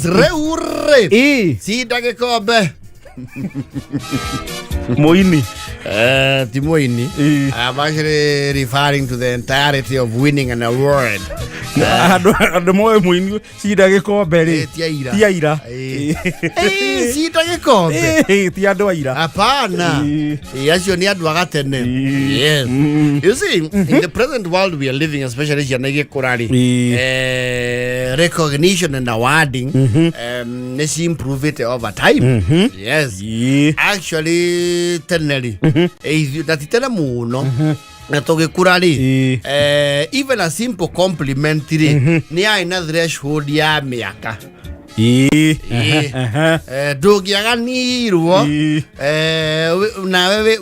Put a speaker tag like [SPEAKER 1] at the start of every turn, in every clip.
[SPEAKER 1] Rĩu rĩ cinda gĩkombe.
[SPEAKER 2] Mũini.
[SPEAKER 1] Ti mũini. I'm actually referring to the entirety of winning an award.
[SPEAKER 2] Andũ moĩ mũini cinda gĩkombe rĩ.
[SPEAKER 1] Ti aira.
[SPEAKER 2] Ti aira.
[SPEAKER 1] Cinda gĩkombe.
[SPEAKER 2] Ti andũ aira.
[SPEAKER 1] Hapana. Acio nĩ andũ a gatene. Yes. You see, in the present world we are living, especially ciana igĩkũra rĩ, recognition and awarding nĩ ci improvete over time. Yes. Actually, tene rĩ, na ti tene mũno, na tũgĩkũra rĩ, even a simple compliment rĩ, nĩ yarĩ na threshold ya mĩaka. Ndũngĩaganirwo nawe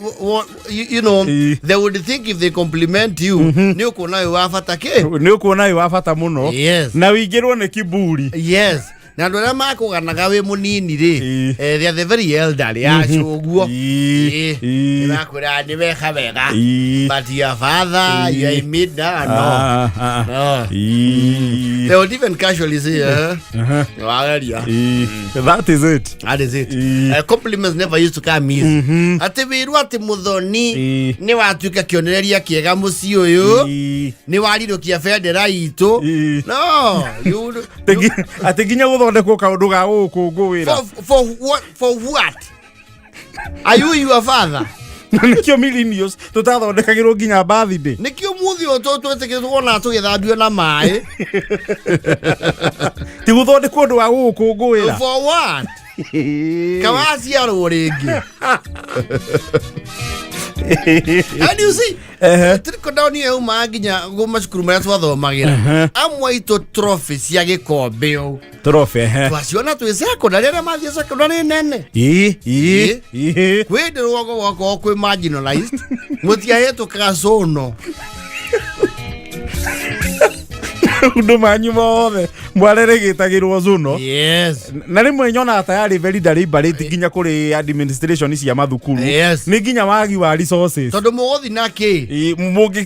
[SPEAKER 1] you they would think if they compliment you nĩ ũkuona wĩ wa bata kĩ.
[SPEAKER 2] Nĩ ũkuona wĩ wa bata mũno. Na wĩingĩrwo nĩ kiburi.
[SPEAKER 1] Yes, na andũ arĩa makũganaga wĩ mũnini rĩ, they are the very elderly acio ũguo. Nĩmakwĩra nĩ weka wega, but your father, your immediate, no.
[SPEAKER 2] Ah, ah.
[SPEAKER 1] No. They would even casually say, wageria.
[SPEAKER 2] That is it.
[SPEAKER 1] That is it. Compliments never used to come easy. Atĩ wĩrwo atĩ Mũthoni nĩ watuĩka kĩonereria kĩega mũciĩ ũyũ, nĩ warirũkia bendera itũ. No, you, you
[SPEAKER 2] Atĩ nginya gũthondekwo kaũndũ ga gũgũkũngũĩra.
[SPEAKER 1] For what? For what? Are you your father?
[SPEAKER 2] Na nĩkĩo millennials tũtathondekagĩrwo nginya birthday.
[SPEAKER 1] Nĩkĩo mũthĩ ũyũ twĩtĩkĩrĩtwo wona tũgĩthambio na maĩ.
[SPEAKER 2] Ti gũthondekwo ũndũ wa gũgũkũngũĩra.
[SPEAKER 1] For what? Kawaciarwo rĩngĩ. And you see, trickle down ĩyo yaumaga nginya macukuru marĩa twathomagĩra. Amwe aitũ trophy cia gĩkombe ũũ
[SPEAKER 2] Trophy.
[SPEAKER 1] Twaciona twĩ secondary, arĩa mathiĩ secondary nene. Kwĩ ndĩ rũgongo gwakorwo kwĩ marginalized, mũtiahĩtũkaga cũno.
[SPEAKER 2] Maũndũ manyu mothe mwareregĩtagĩrwo zuno. Na rĩmwe nyonaga ta yarĩ very deliberate nginya kũrĩ administration cia mathukuru. Nĩ nginya wagi wa resources.
[SPEAKER 1] Tondũ mũgũthi na kĩ?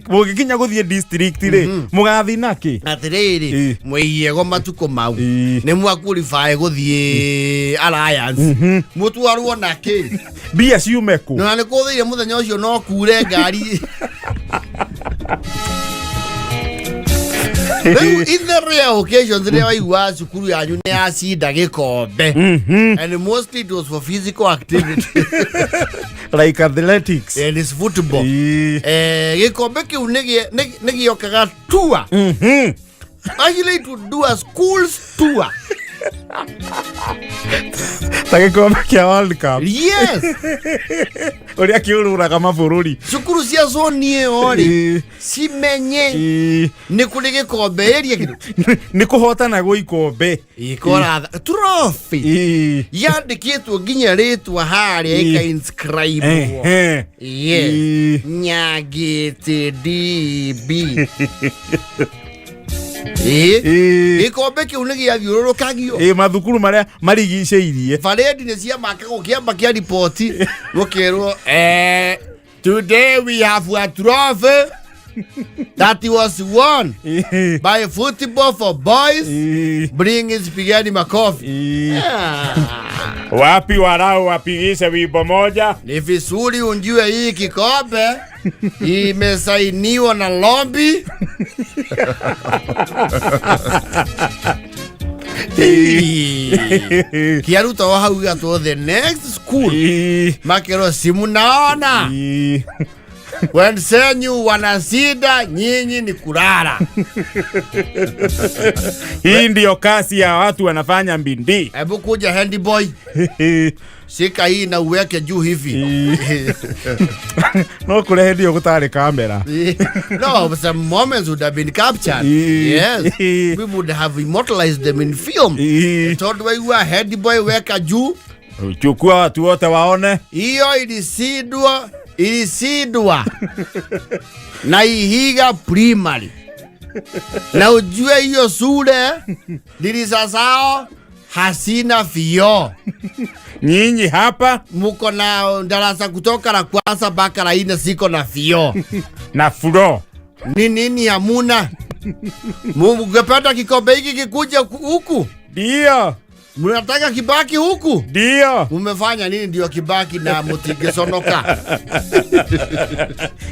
[SPEAKER 2] Mũngĩkinya gũthiĩ district rĩ, mũgathiĩ na kĩ?
[SPEAKER 1] Atĩrĩrĩ, mwĩiego matukũ mau nĩ mwaqualify gũthiĩ Alliance, mũtwarwo na kĩ?
[SPEAKER 2] Mbia ciume kũ?
[SPEAKER 1] Na nĩ kũthĩire mũthenya ũcio no kure ngari. Rĩu in the rare occasions rĩrĩa waigua cukuru yanyu nĩ yacinda gĩkombe, and mostly it was for physical activity
[SPEAKER 2] like athletics
[SPEAKER 1] and it's football, gĩkombe kĩu nĩ gĩokaga tour. Actually, it would do a schools tour.
[SPEAKER 2] Ta gĩkombe kĩa World Cup.
[SPEAKER 1] Yes.
[SPEAKER 2] Ũrĩa kĩũrũraga mabũrũri.
[SPEAKER 1] Cukuru cia zoni ĩyo rĩ, cimenye nĩ kũrĩ gĩkombe ĩria kĩndũ.
[SPEAKER 2] Nĩ kũhotanagwo ikombe.
[SPEAKER 1] Ikoratha trophy yandĩkĩtwo nginya rĩtwa harĩa, ĩka inscribe. Yes. Nyangĩtĩ DB. Gĩkombe kĩu nĩ gĩathiũrũrũkagio.
[SPEAKER 2] Mathukuru marĩa marigicĩirie.
[SPEAKER 1] Parade nĩ ciamakagwo kĩamba kĩa riboti, mũkerwo, "Today we have a trophy that was won by football for boys. Bring it, pigeni makofi." Ah.
[SPEAKER 2] Wapi warau wapigishe wimbo moja.
[SPEAKER 1] Ni vizuri unjue hii kikombe imesainiwa na Lombi. Kiarutagwo hau gatwo the next school, makerwo, "Simunaona wenzenyu wanashinda, nyinyi ni kulala."
[SPEAKER 2] Hii ndio kazi ya watu wanafanya bidii.
[SPEAKER 1] Hebu kuja, handy boy, shika hii na uweke juu hivi.
[SPEAKER 2] No kũrehe ndio gũtarĩ kamera.
[SPEAKER 1] No, some moments would have been captured. Yes, we would have immortalized them in film. Tondũ waigua, "Head boy, weka juu."
[SPEAKER 2] Chukua watu wote waone.
[SPEAKER 1] Hiyo ilisindwa na Ihiga Primary, na ujue hiyo shule dirisha zao hasina vioo.
[SPEAKER 2] Nyinyi hapa
[SPEAKER 1] Muko na darasa kutoka la kwanza mpaka la nne siko na vioo.
[SPEAKER 2] Na floor.
[SPEAKER 1] Ni nini hamuna? Mungependa kikombe hiki kikuja huku?
[SPEAKER 2] Ndio.
[SPEAKER 1] Mnataka Kibaki huku?
[SPEAKER 2] Ndio.
[SPEAKER 1] Mumefanya nini ndio Kibaki na mutingeconoka?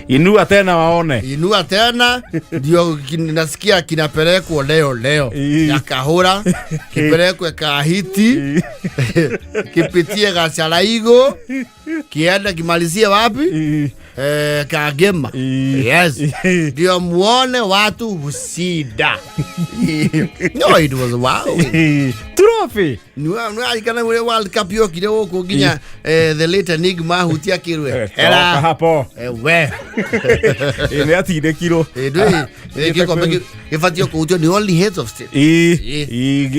[SPEAKER 2] Inua tena waone.
[SPEAKER 1] Inua tena ndio nasikia kinapelekwo leo leo ya Kahura, kipelekwe Kahiti, kipitie Gacharaigo, kiende kimalizie wapi? Kagema. Yes. Ndio muone watu husida. No, it was wow.
[SPEAKER 2] Trophy.
[SPEAKER 1] Nĩwarikana ũrĩa World Cup yokire gũkũ nginya the late Enigma hutia kĩrwe.
[SPEAKER 2] Toka hapo.
[SPEAKER 1] We.
[SPEAKER 2] Nĩ atindĩkirwo.
[SPEAKER 1] Ndũĩ gĩkombe gĩbatiĩ kũhutio nĩ only heads of state.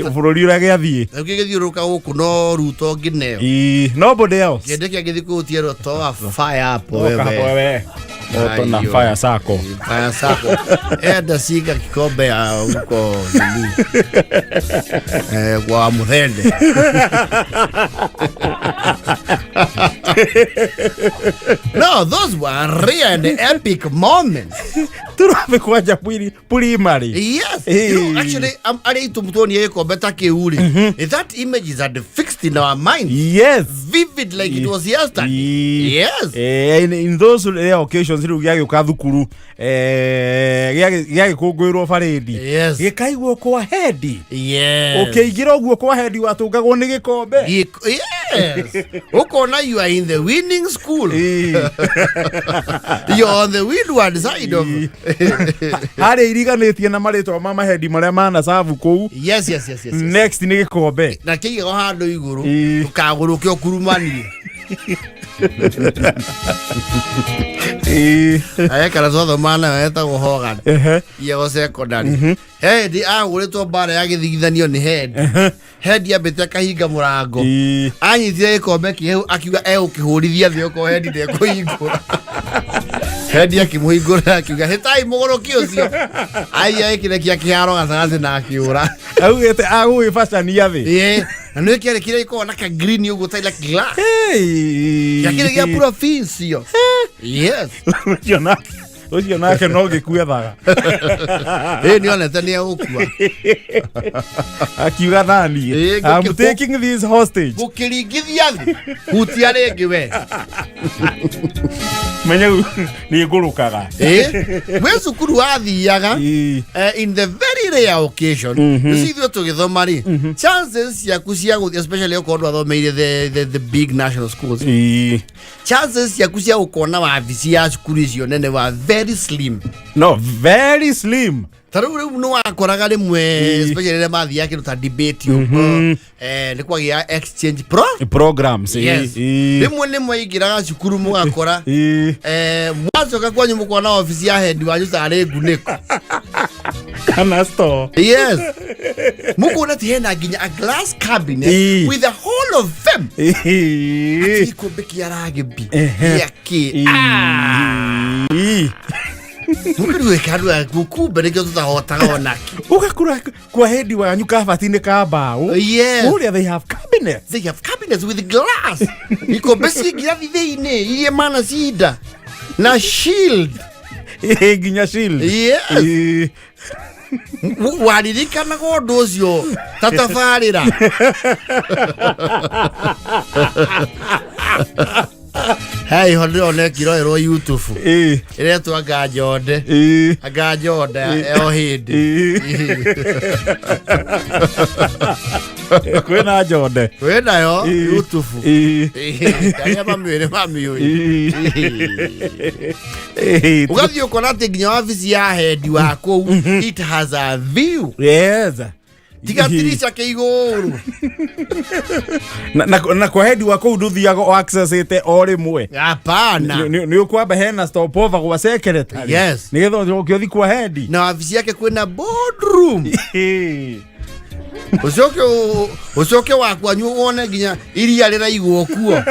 [SPEAKER 2] Bũrũri ũrĩa gĩathiĩ.
[SPEAKER 1] Rĩu gĩgĩthiũrũrũka gũkũ no Ruto ngĩneo.
[SPEAKER 2] Nobody else.
[SPEAKER 1] Kĩndũ kĩangĩthiĩ kũhutia Ruto fire hapo
[SPEAKER 2] Toka hapo
[SPEAKER 1] wewe.
[SPEAKER 2] wewe. Moto na
[SPEAKER 1] Aiyo.
[SPEAKER 2] fire sako.
[SPEAKER 1] Fire sako. Enda shika kikombe ya huko nini. Kwa Muthende. No, those were rare and epic moments.
[SPEAKER 2] Trophy kwanja primary.
[SPEAKER 1] Yes. You know, actually, arĩa itũ tuonire gĩkombe ta kĩu rĩ, that image is had fixed in our minds.
[SPEAKER 2] Yes.
[SPEAKER 1] Vivid like it was yesterday. Yes.
[SPEAKER 2] In those rare occasions rĩu gĩagĩũka thukuru, gĩagĩkũngũĩrwo barĩndi, gĩkaigwo kwa hendi. Ũkĩingĩra ũguo kwa hendi watũngagwo nĩ gĩkombe.
[SPEAKER 1] Yes. Ukona you are in the winning school. You're on the windward side of.
[SPEAKER 2] Harĩa iriganĩtie na marĩtwa ma mahendi marĩa manacabu kũu.
[SPEAKER 1] Yes.
[SPEAKER 2] Next nĩ gĩkombe.
[SPEAKER 1] Na kĩigagwo handũ igũrũ ndũkagũrũke ũkurumanie. Ekara twathoma nayo etagwo Hogan. Iego secondary. Hendi agũrĩtwo mbara ya gĩthigithanio nĩ hendi. Hendi ambĩte akahinga mũrango. Anyitire gĩkombe kĩhehu akiuga egũkĩhũrithia thĩ okorwo hendi ndekũhingũra. Hendi akĩmũhingũra akiuga hĩtai mũgũrũki ũcio. Aia ĩkĩrekia kĩharo gatagatĩ na akĩũra.
[SPEAKER 2] Augĩte agũgĩbacania thĩ.
[SPEAKER 1] Ĩĩ. Na nĩ kĩarĩ kĩrĩa gĩkoragwo na ka green ũguo ta like glass.
[SPEAKER 2] Hey.
[SPEAKER 1] Gĩakĩrĩ gĩa provincial. Yes.
[SPEAKER 2] Ũcio nake no gĩkuethaga.
[SPEAKER 1] Ĩĩ nĩonete nĩ egũkua.
[SPEAKER 2] Akiuga nani, I'm taking this hostage.
[SPEAKER 1] Gũkĩringithia thĩ. Hutia rĩngĩ we.
[SPEAKER 2] Menye nĩ ngũrũkaga.
[SPEAKER 1] Ĩĩ. Gwĩ cukuru wathiaga, in the very rare occasion, mm ithuĩ tũgĩthoma rĩ, chances ciaku cia gũthiĩ, especially okorwo ndwathomeire the big national schools, chances ciaku cia gũkona wabici ya cukuru icio nene wa very slim.
[SPEAKER 2] No, very slim.
[SPEAKER 1] Ta rĩu nĩ wakoraga rĩmwe, especially rĩrĩa mathiaga kĩndũ ta debate ũguo, nĩ kwagĩa exchange pro
[SPEAKER 2] Programs.
[SPEAKER 1] Yes. Rĩmwe nĩ mwaingĩraga cukuru mũgakora, mwacoka kwanyu mũkona obici ya hendi wanyu tarĩ ngunĩko.
[SPEAKER 2] Kana store.
[SPEAKER 1] Yes, mukuona ti hena nginya a glass cabinet with a whole of them. Gĩkombe kĩa rugby gĩakĩ mũkĩrigwĩka andũ a kumbe nĩkĩo tũtahotaga onaki.
[SPEAKER 2] Ũgakura kwa hendi wanyu kabati-inĩ ka mbaũ. Kũrĩa they have cabinets.
[SPEAKER 1] They have cabinets with glass, ikombe ciĩ ngirathi thĩinĩ iria mana cinda na shield.
[SPEAKER 2] Nginya shield.
[SPEAKER 1] Yes. Waririkanaga ũndũ ũcio ta tabarĩra. Hey, ho ndĩrona ĩkĩrorerwo YouTube ĩretwo anga njonde, anga njonde o hĩndĩ.
[SPEAKER 2] Kwĩna njonde.
[SPEAKER 1] Kwĩ nayo YouTube. Arĩa mamĩũĩ mamĩũĩ. Ũgathiĩ ũkona atĩ nginya wabici ya hendi wa kũu it has a view. Tiga tirica kĩ igũrũ.
[SPEAKER 2] Na kwa hendi wa kũu ndũthiaga o accessĩte o rĩmwe.
[SPEAKER 1] Hapana.
[SPEAKER 2] Nĩ ũkwamba hena stopover gwa secretary. Nĩgetha ũcoke ũthiĩ kwa hendi.
[SPEAKER 1] Na wabici yake kwĩna boardroom. Ũcoke wakwanyu wone nginya iria rĩraigwo kuo.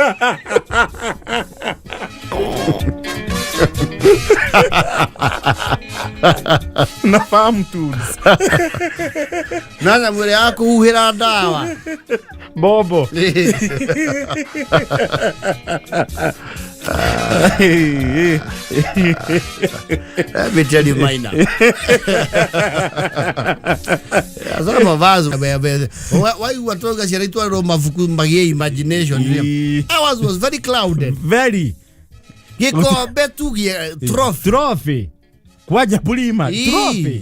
[SPEAKER 2] Na farm tools.
[SPEAKER 1] Na nyamũ ĩrĩa ya kũhuhĩra ndawa.
[SPEAKER 2] Bobo.
[SPEAKER 1] Let me tell you minor. Some of us waigua twauga ciana itwarĩrwo mabuku magĩe imagination. Ours was very clouded.
[SPEAKER 2] Very.
[SPEAKER 1] Gĩkombe tu gĩa trophy.
[SPEAKER 2] Trophy kwanja Bulima. Trophy.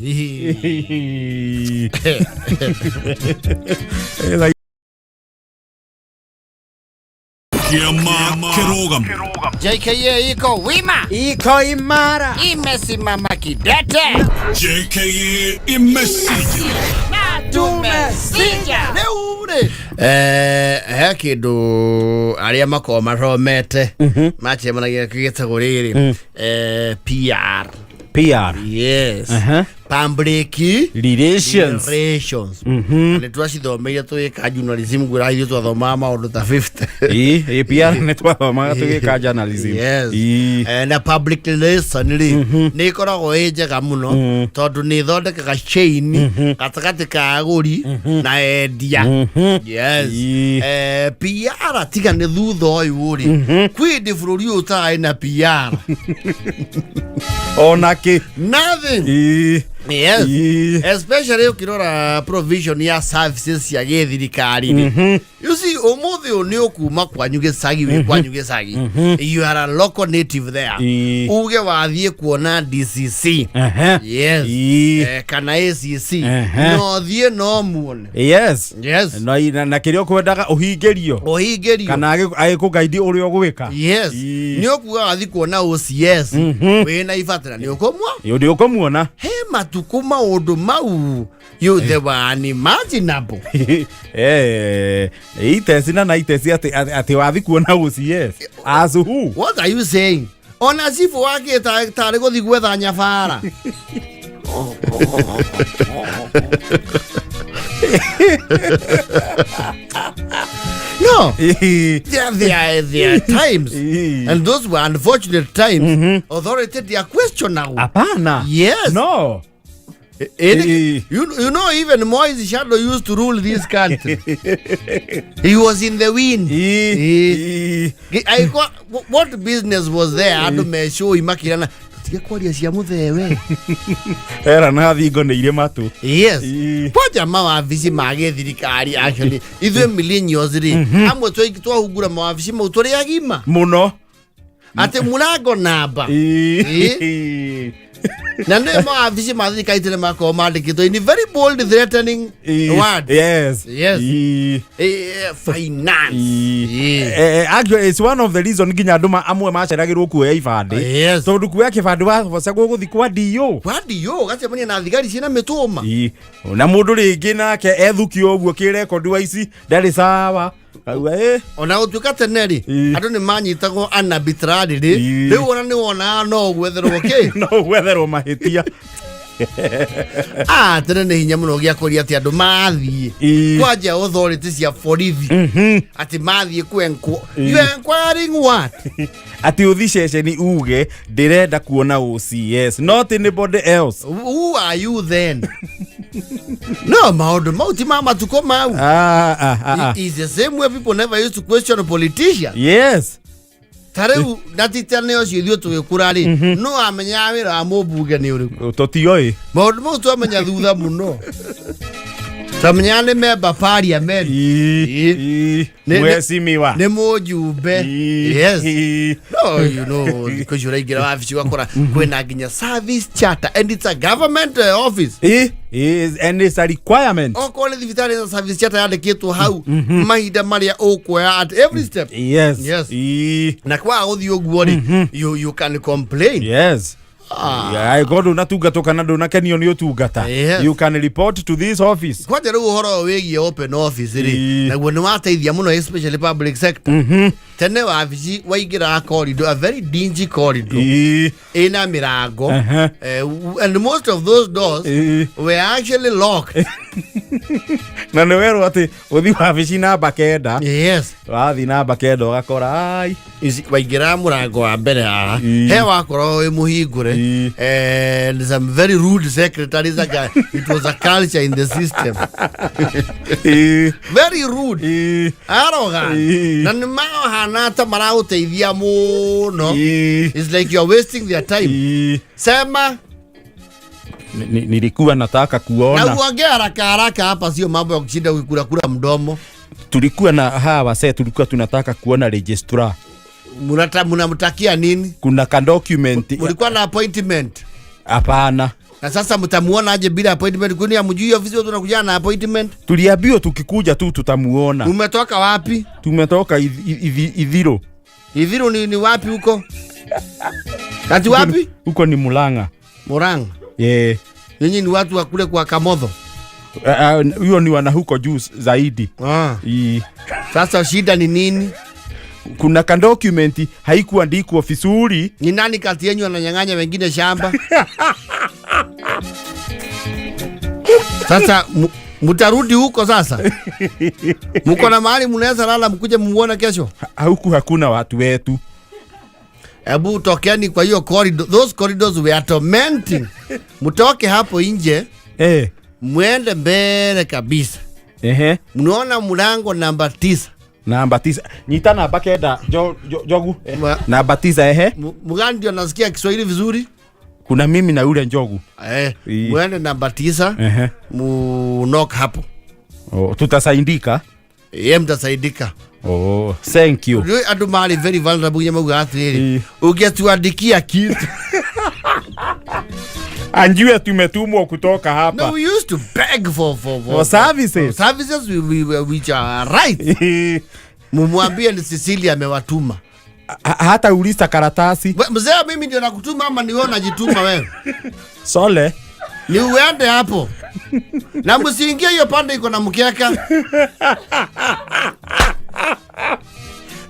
[SPEAKER 3] Kiama Kirogam.
[SPEAKER 1] JKA iko wima,
[SPEAKER 2] Iko imara.
[SPEAKER 1] Imesimama kidete.
[SPEAKER 3] JKA imesija.
[SPEAKER 1] Na tumesija rĩu rĩ, he kĩndũ arĩa makoragwo mathomete macemanagia gĩtagwo rĩrĩ PR.
[SPEAKER 2] PR.
[SPEAKER 1] Yes. Public
[SPEAKER 2] Relations.
[SPEAKER 1] Relations. Nĩ twacithomeire tũgĩka journalism, ngwĩra ithuĩ twathomaga maũndũ ta 50.
[SPEAKER 2] Ĩ PR nĩ twathomaga tũgĩka journalism.
[SPEAKER 1] Yes. Na public relation rĩ, nĩ ĩkoragwo ĩ njega mũno tondũ nĩ ĩthondekaga chain gatagatĩ ka agũri na endia. Yes. PR tiga nĩ thutha ũyũ rĩ, kwĩ ndĩ bũrũri ũyũ ũtarĩ na PR.
[SPEAKER 2] Ona kĩ.
[SPEAKER 1] Nothing. Yes. Especially ũkĩrora provision ya services cia gĩthirikari rĩ, you see, ũmũthĩ ũyũ nĩ ũkuma kwanyu gĩcagi, wĩ kwanyu gĩcagi, you are a local native there, uge wathiĩ kuona DCC, yes, kana ACC, no thiĩ no muone. Yes.
[SPEAKER 2] Na kĩrĩa ũkwendaga ũhingĩrio.
[SPEAKER 1] Ũhingĩrio.
[SPEAKER 2] Kana agĩkũgaidi ũrĩa ũgwĩka.
[SPEAKER 1] Yes. Nĩ ũkuga wathiĩ kuona OCS wĩna ibatara, nĩ ũkũmwa
[SPEAKER 2] Nĩ ũkũmuona.
[SPEAKER 1] He matukũ maũndũ mau you they were unimaginable.
[SPEAKER 2] Iteci na iteci atĩ wathi kuona OCS as who?
[SPEAKER 1] What are you saying? Ona cibu wake tarĩ gũthiĩ gwetha nyabara. No, there are times, and those were unfortunate times, authority they are questionable.
[SPEAKER 2] Hapana.
[SPEAKER 1] Yes.
[SPEAKER 2] No.
[SPEAKER 1] You know, even Moi's shadow used to rule this country. He was in the wind. What business was there? Andũ mecũi makirana tige kwaria cia mũthewe.
[SPEAKER 2] Era na thingo nĩ irĩ matũ.
[SPEAKER 1] Yes. Kwanja mawabici ma gĩthirikari, actually ithuĩ millennials rĩ, amwe twahungura mawabici mau tũrĩ agima.
[SPEAKER 2] Mũno.
[SPEAKER 1] Atĩ mũrango namba na nĩ mawabici ma thirikari tene makoragwo mandĩkĩtwo in very bold threatening words. Yes. Finance.
[SPEAKER 2] Actually, it's one of the reason nginya andũ amwe maceragĩrwo kuoya ibandĩ, tondũ kuoya kĩbandĩ wabocagwo gũthi kwa DO.
[SPEAKER 1] Kwandi yo ũgacemania na thigari ciĩna mĩtũma.
[SPEAKER 2] Na mũndũ rĩngĩ nake ethukio ũguo kĩrekondi wa ici ndarĩ sawa. Kauga
[SPEAKER 1] Ona gũtuĩka tene rĩ, andũ nĩ manyitagwo arbitrarily, rĩu ona nĩ wonaga no gwetherwo kĩ.
[SPEAKER 2] No gwetherwo mahĩtia.
[SPEAKER 1] Ah, tene nĩ hinya mũno gĩa kũria atĩ andũ mathiĩ kwanja authority cia borithi atĩ mathiĩ kwenko, you are inquiring what?
[SPEAKER 2] Atĩ ũthi ceceni uge ndĩrenda kuona OCS, not anybody else.
[SPEAKER 1] Who are you then? No, maũndũ mau ti ma matukũ mau.
[SPEAKER 2] Ah, ah, ah, ah.
[SPEAKER 1] Is the same way people never used to question politicians. Ta rĩu na ti tene ũcio ithuĩ tũgĩkũra rĩ, no amenyaga wĩra wa mũmbunge nĩ ũrĩkũ?
[SPEAKER 2] Tũtioĩ.
[SPEAKER 1] Maũndũ mau twamenya thutha mũno, twamenyaga nĩ member parliament.
[SPEAKER 2] Mheshimiwa.
[SPEAKER 1] Nĩ mũjumbe. Yes. No, thikũ ici ũraingĩra wabici ũgakora kwĩna nginya service charter, and it's a government office.
[SPEAKER 2] And it's a requirement.
[SPEAKER 1] Okorwo nĩ thibitarĩ na service charter yandĩkĩtwo hau mahinda marĩa ũkuoya at every step. Na kwaga gũthiĩ ũguo rĩ, you can complain.
[SPEAKER 2] Ah. Angĩkorwo ndũnatungatwo kana ndũnakenio nĩ ũtungata, you can report to this office.
[SPEAKER 1] Kwanja rĩu ũhoro ũyũ wĩgiĩ open office rĩ, naguo nĩ wateithia mũno, especially public sector. Tene wabici waingĩraga corridor, a very dingy corridor, ĩna mĩrango, and most of those doors were actually locked.
[SPEAKER 2] Na nĩ werwo atĩ ũthi wabici namba 9. Wathiĩ namba 9 ũgakora ai.
[SPEAKER 1] Waingĩraga mũrango wa mbere haha, he wakorwo wĩ mũhingũre. secretary and some very rude secretaries. Like, it was a culture in the system. Very rude. Arrogant. Na nĩ mahana ta maragũteithia mũno. It's like you're wasting their time. Sema.
[SPEAKER 2] Nilikuwa nataka
[SPEAKER 1] Na
[SPEAKER 2] kuona.
[SPEAKER 1] uongee haraka haraka hapa, sio mambo ya kushinda ukikula kula mdomo.
[SPEAKER 2] Tulikuwa na hawa wasee, tulikuwa tunataka kuona registrar.
[SPEAKER 1] Mnamtakia nini?
[SPEAKER 2] Kuna ka document.
[SPEAKER 1] Mulikuwa na appointment?
[SPEAKER 2] Hapana.
[SPEAKER 1] Na sasa mtamuona aje bila appointment? Kwani hamjui ofisi watu wanakuja na appointment?
[SPEAKER 2] Tuliambiwa tukikuja tu tutamuona.
[SPEAKER 1] Umetoka wapi?
[SPEAKER 2] Tumetoka Ithiro.
[SPEAKER 1] Ithiro ni wapi huko? Kati wapi?
[SPEAKER 2] Huko ni Murang'a.
[SPEAKER 1] Murang'a.
[SPEAKER 2] Yeah.
[SPEAKER 1] Nyinyi ni watu wa kule kwa Kamotho.
[SPEAKER 2] Huyo ni wana huko juu zaidi.
[SPEAKER 1] Sasa shida ni nini?
[SPEAKER 2] Kuna ka document haikuandikwa vizuri.
[SPEAKER 1] Ni nani kati yenu ananyang'anya wengine shamba? Sasa mtarudi huko sasa? Mko na mahali mnaweza lala mkuje muone kesho?
[SPEAKER 2] Huku hakuna watu wetu.
[SPEAKER 1] Hebu tokeni kwa hiyo corridor. Those corridors were tormenting. Mtoke hapo nje. Mwende mbele kabisa. Mnaona mlango namba 9.
[SPEAKER 2] Namba 9. Nyita namba 9, Njogu. Namba 9, ehe.
[SPEAKER 1] Mgani ndio anasikia Kiswahili vizuri?
[SPEAKER 2] Kuna mimi na yule Njogu.
[SPEAKER 1] Mwende namba 9. Mu knock hapo.
[SPEAKER 2] Oh, tutasaidika.
[SPEAKER 1] Yeye mtasaidika.
[SPEAKER 2] Oh, thank you.
[SPEAKER 1] Rĩu andũ marĩ very vulnerable nginya maugaga atĩrĩrĩ, ũngĩtuandikia kitu.
[SPEAKER 2] Anjue tumetumwa kutoka hapa.
[SPEAKER 1] No, we used to beg
[SPEAKER 2] For services.
[SPEAKER 1] For services which are right. Mumwambie ni Cecilia amewatuma.
[SPEAKER 2] Hata ulisa karatasi.
[SPEAKER 1] Mzee, mimi ndio nakutuma ama ni wewe unajituma wewe?
[SPEAKER 2] Sole.
[SPEAKER 1] Ni uende hapo. Na msiingie hiyo pande iko na mkeka.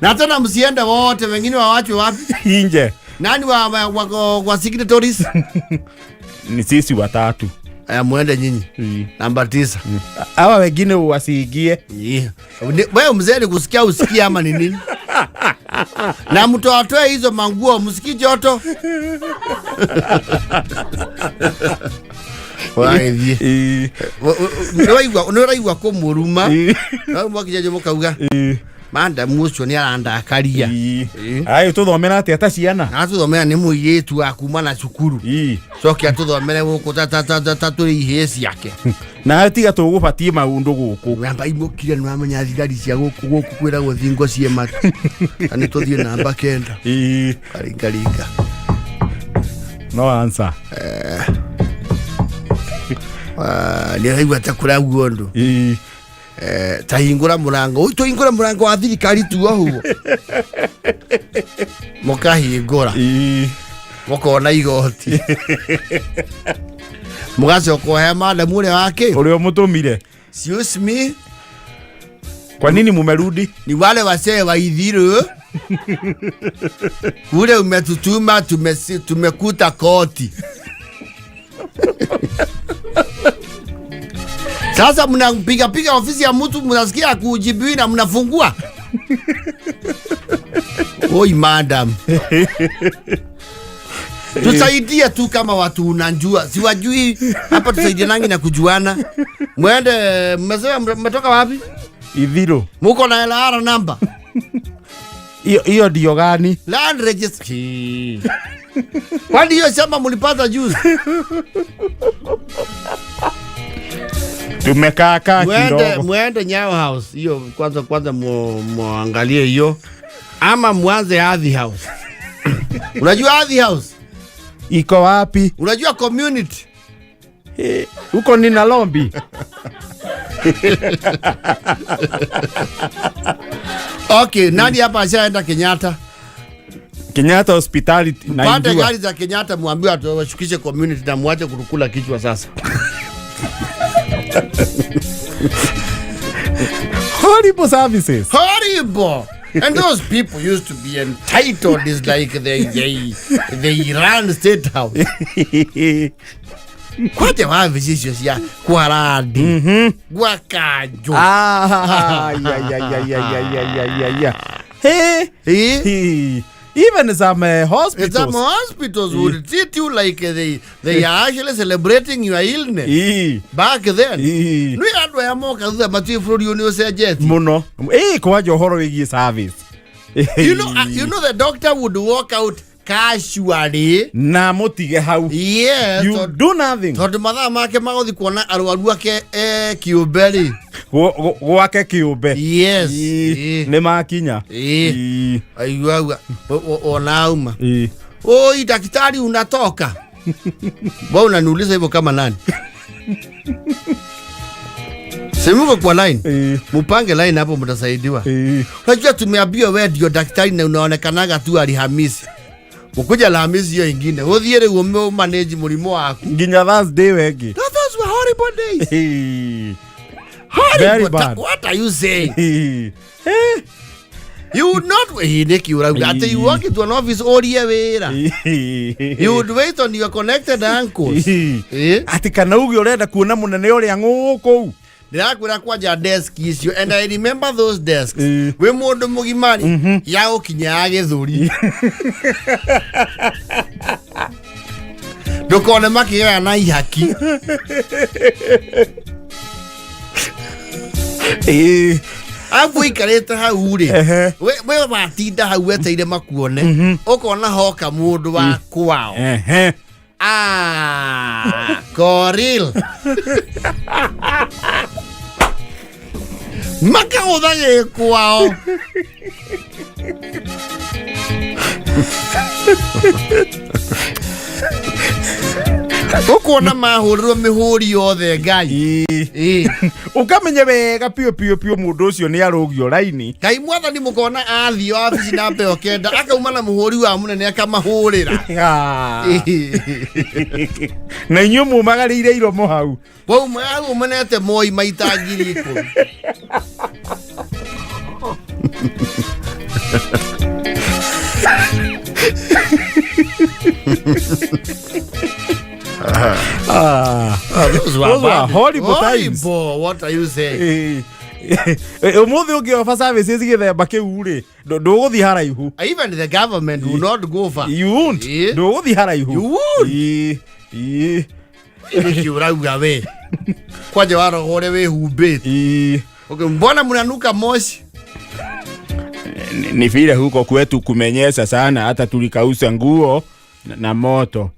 [SPEAKER 1] Na tena msiende wote, wengine wawachwe wapi?
[SPEAKER 2] Nje.
[SPEAKER 1] Nani wa signatories?
[SPEAKER 2] Ni sisi watatu.
[SPEAKER 1] Aya, muende nyinyi. Namba 9.
[SPEAKER 2] Hawa wengine wasiingie.
[SPEAKER 1] Yeah. Wewe mzee ni kusikia usikie ama ni nini? Na mtu atoe hizo manguo, msikii joto. Waithie. Nĩũraigua kũmũruma. No mwakinya mũkauga. Madam ũcio nĩ arandakaria.
[SPEAKER 2] Ayo tũthomera atĩa ta ciana?
[SPEAKER 1] Na tũthomera nĩ mũirĩtu wa kuma na cukuru. Coke atũthomere gũkũ ta tũrĩ ihĩĩ ciake.
[SPEAKER 2] Nawe tiga tũgũbatie maũndũ gũkũ.
[SPEAKER 1] Namba imũkire nĩ wamenya thigari cia gũkũ gũkũ kwĩragwo thingo ciĩ matu. Na nĩ tũthiĩ namba 9. Karingaringa.
[SPEAKER 2] No answer.
[SPEAKER 1] Nĩ ũraigua ta kũraguo ũndũ. Ta hingũra mũrango. Ũyũ tũhingũre mũrango wa thirikari tu o ũguo. Mũkahingũra. Mũkona igoti. Mũgacoka ũhe madam ũrĩa wake.
[SPEAKER 2] Ũrĩa ũmũtũmire.
[SPEAKER 1] Excuse me.
[SPEAKER 2] Kwa nini mumerudi?
[SPEAKER 1] Ni wale wasee wa Ithiru. Kule umetutuma, tumekuta koti. Sasa mnapiga piga ofisi ya mtu, mnasikia kujibiwi na mnafungua. Oi madam. Tusaidie tu kama watu unajua. Siwajui hapa, tusaidie nangi na kujuana. Mwende, mmesema mmetoka wapi?
[SPEAKER 2] Ithiru.
[SPEAKER 1] Muko na LR number?
[SPEAKER 2] Hiyo ndio gani?
[SPEAKER 1] Land registry. Kwani hiyo shamba mlipata juzi?
[SPEAKER 2] Tumekaa kaa kidogo.
[SPEAKER 1] Mwende Nyayo House. Hiyo kwanza muangalie hiyo. Ama muanze Ardhi House. Unajua Ardhi House?
[SPEAKER 2] Iko wapi?
[SPEAKER 1] Unajua community?
[SPEAKER 2] Huko ni Nairobi.
[SPEAKER 1] Okay, nani hapa ashaenda Kenyatta?
[SPEAKER 2] Kenyatta hospitali
[SPEAKER 1] Pande
[SPEAKER 2] naijua.
[SPEAKER 1] gari za Kenyatta muambiwe atuwashukishe community na muache kukula kichwa sasa.
[SPEAKER 2] Horrible services.
[SPEAKER 1] Horrible. And those people used to be entitled. It's like they run state house. Kwaje wavi icio cia kwarandi gwa kanjũ.
[SPEAKER 2] Ah, ya, ya, ya, ya, ya, ya, ya, ya, ya. Hey.
[SPEAKER 1] Ĩ?
[SPEAKER 2] Hey. Even some hospitals.
[SPEAKER 1] Some hospitals would treat you like they are actually celebrating your illness. Back then. Nĩ andũ aya moka thutha matiũĩ bũrũri ũyũ nĩ ũcenjetie.
[SPEAKER 2] Muno kwanja ũhoro wĩgiĩ service.
[SPEAKER 1] You know the doctor would walk out casually.
[SPEAKER 2] Na mũtige hau.
[SPEAKER 1] Yes.
[SPEAKER 2] You do nothing.
[SPEAKER 1] Tondũ mathaa make magũthiĩ kuona arwaru ake kĩũmbe rĩ.
[SPEAKER 2] Gwake kĩũmbe.
[SPEAKER 1] Yes.
[SPEAKER 2] Nĩ makinya.
[SPEAKER 1] Aiguaga ona auma. Oi, daktari, unatoka. Wewe unaniuliza hivyo kama nani? Simuko kwa line. Mupange line hapo mtasaidiwa. Unajua tumeambiwa wewe ndio daktari na unaonekanaga tu Alhamisi. Ukuja Alhamisi hiyo ingine. Uthie rĩu ũmanage mũrimũ waku.
[SPEAKER 2] Nginya Thursday wengi.
[SPEAKER 1] Those were horrible days.
[SPEAKER 2] Very
[SPEAKER 1] Horrible.
[SPEAKER 2] bad.
[SPEAKER 1] What are you saying? You would not nĩkĩ ũrauga atĩ you walk into an office ũrie wĩra. You would wait on your connected uncles.
[SPEAKER 2] Atĩ kana uge ũrenda kuona mũnene ũrĩa ng'ũkũu.
[SPEAKER 1] Ndĩrakwĩra kwanja desk icio, and I remember those desks. Wĩ mũndũ mũgima rĩ, ya gũkinya ya gĩthũri, ndũkone makĩgaya na ihaki. Abu ikarĩte hau rĩ, we watinda hau weteire makuone, ũkona hoka mũndũ wa kwao. Ah, Koril. Makagũtha gĩ kwao. Ũkuona mahũrĩrwo mĩhũri yothe Ngai.
[SPEAKER 2] Ũkamenye wega piũ piũ piũ mũndũ ũcio nĩ arũgio raini.
[SPEAKER 1] Ngai mwathani, mũkona athiĩ wabici namba ĩyo 9, akauma na mũhũri wa mũnene akamahũrĩra.
[SPEAKER 2] Na inyuĩ mumagarĩire iromo hau.
[SPEAKER 1] Wauma hau ũmenete Moi maita 10,000. Those were
[SPEAKER 2] Those were
[SPEAKER 1] bad.
[SPEAKER 2] Horrible times.
[SPEAKER 1] Horrible. What are you saying?
[SPEAKER 2] Ũmũthĩ ũngĩoba services gĩthemba kĩu rĩ, ndũgũthiĩ haraihu.
[SPEAKER 1] Even the government will not go far.
[SPEAKER 2] You won't. Ndũgũthiĩ haraihu.
[SPEAKER 1] You won't. Nĩkĩ ũrauga we? Kwanja warogo ũrĩa wĩhumbĩte. Okay, mbona mnanuka moshi?
[SPEAKER 2] Ni vile huko kwetu kumenyesha sana, hata tulikausa nguo na moto.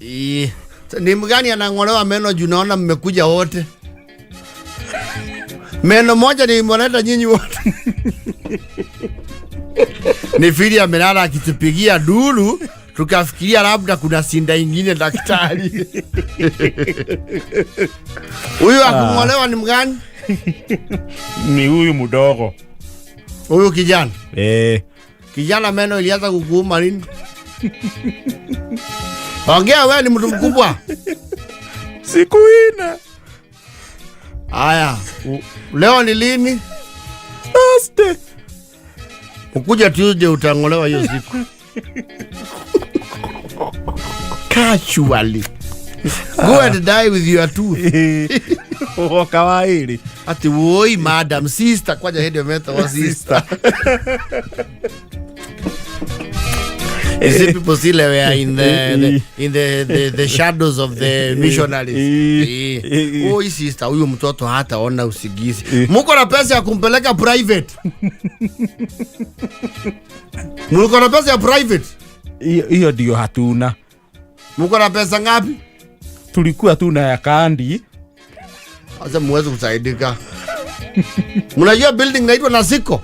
[SPEAKER 1] Ni mgani anang'olewa meno juu naona mmekuja wote? Meno moja ni mnaleta nyinyi wote. Ni vile amelala akitupigia dulu, tukafikiria labda kuna sinda ingine daktari. Huyu akung'olewa ni mgani?
[SPEAKER 2] Ni huyu mdogo.
[SPEAKER 1] Huyu kijana.
[SPEAKER 2] Eh.
[SPEAKER 1] Kijana, meno ilianza kukuuma lini? Ongea, wewe ni mtu mkubwa.
[SPEAKER 2] Siku 4.
[SPEAKER 1] Haya, leo ni lini?
[SPEAKER 2] Thursday.
[SPEAKER 1] Ukuja Tuesday utang'olewa hiyo siku. Casually. Go and die with your tooth.
[SPEAKER 2] Woka wa ĩrĩ.
[SPEAKER 1] Ati woi madam sister, kwanja hĩndĩ ĩyo metagwo sister. You see, people still were in the shadows of the missionaries. Oi sister, huyu mtoto hataona usingizi. Muko na pesa ya kumpeleka private? Muko na pesa ya private?
[SPEAKER 2] Hiyo ndio hatuna.
[SPEAKER 1] Muko na pesa ngapi?
[SPEAKER 2] Tulikuwa tuna ya kandi.
[SPEAKER 1] Sasa muweze kusaidika. Mnajua building inaitwa Nasiko?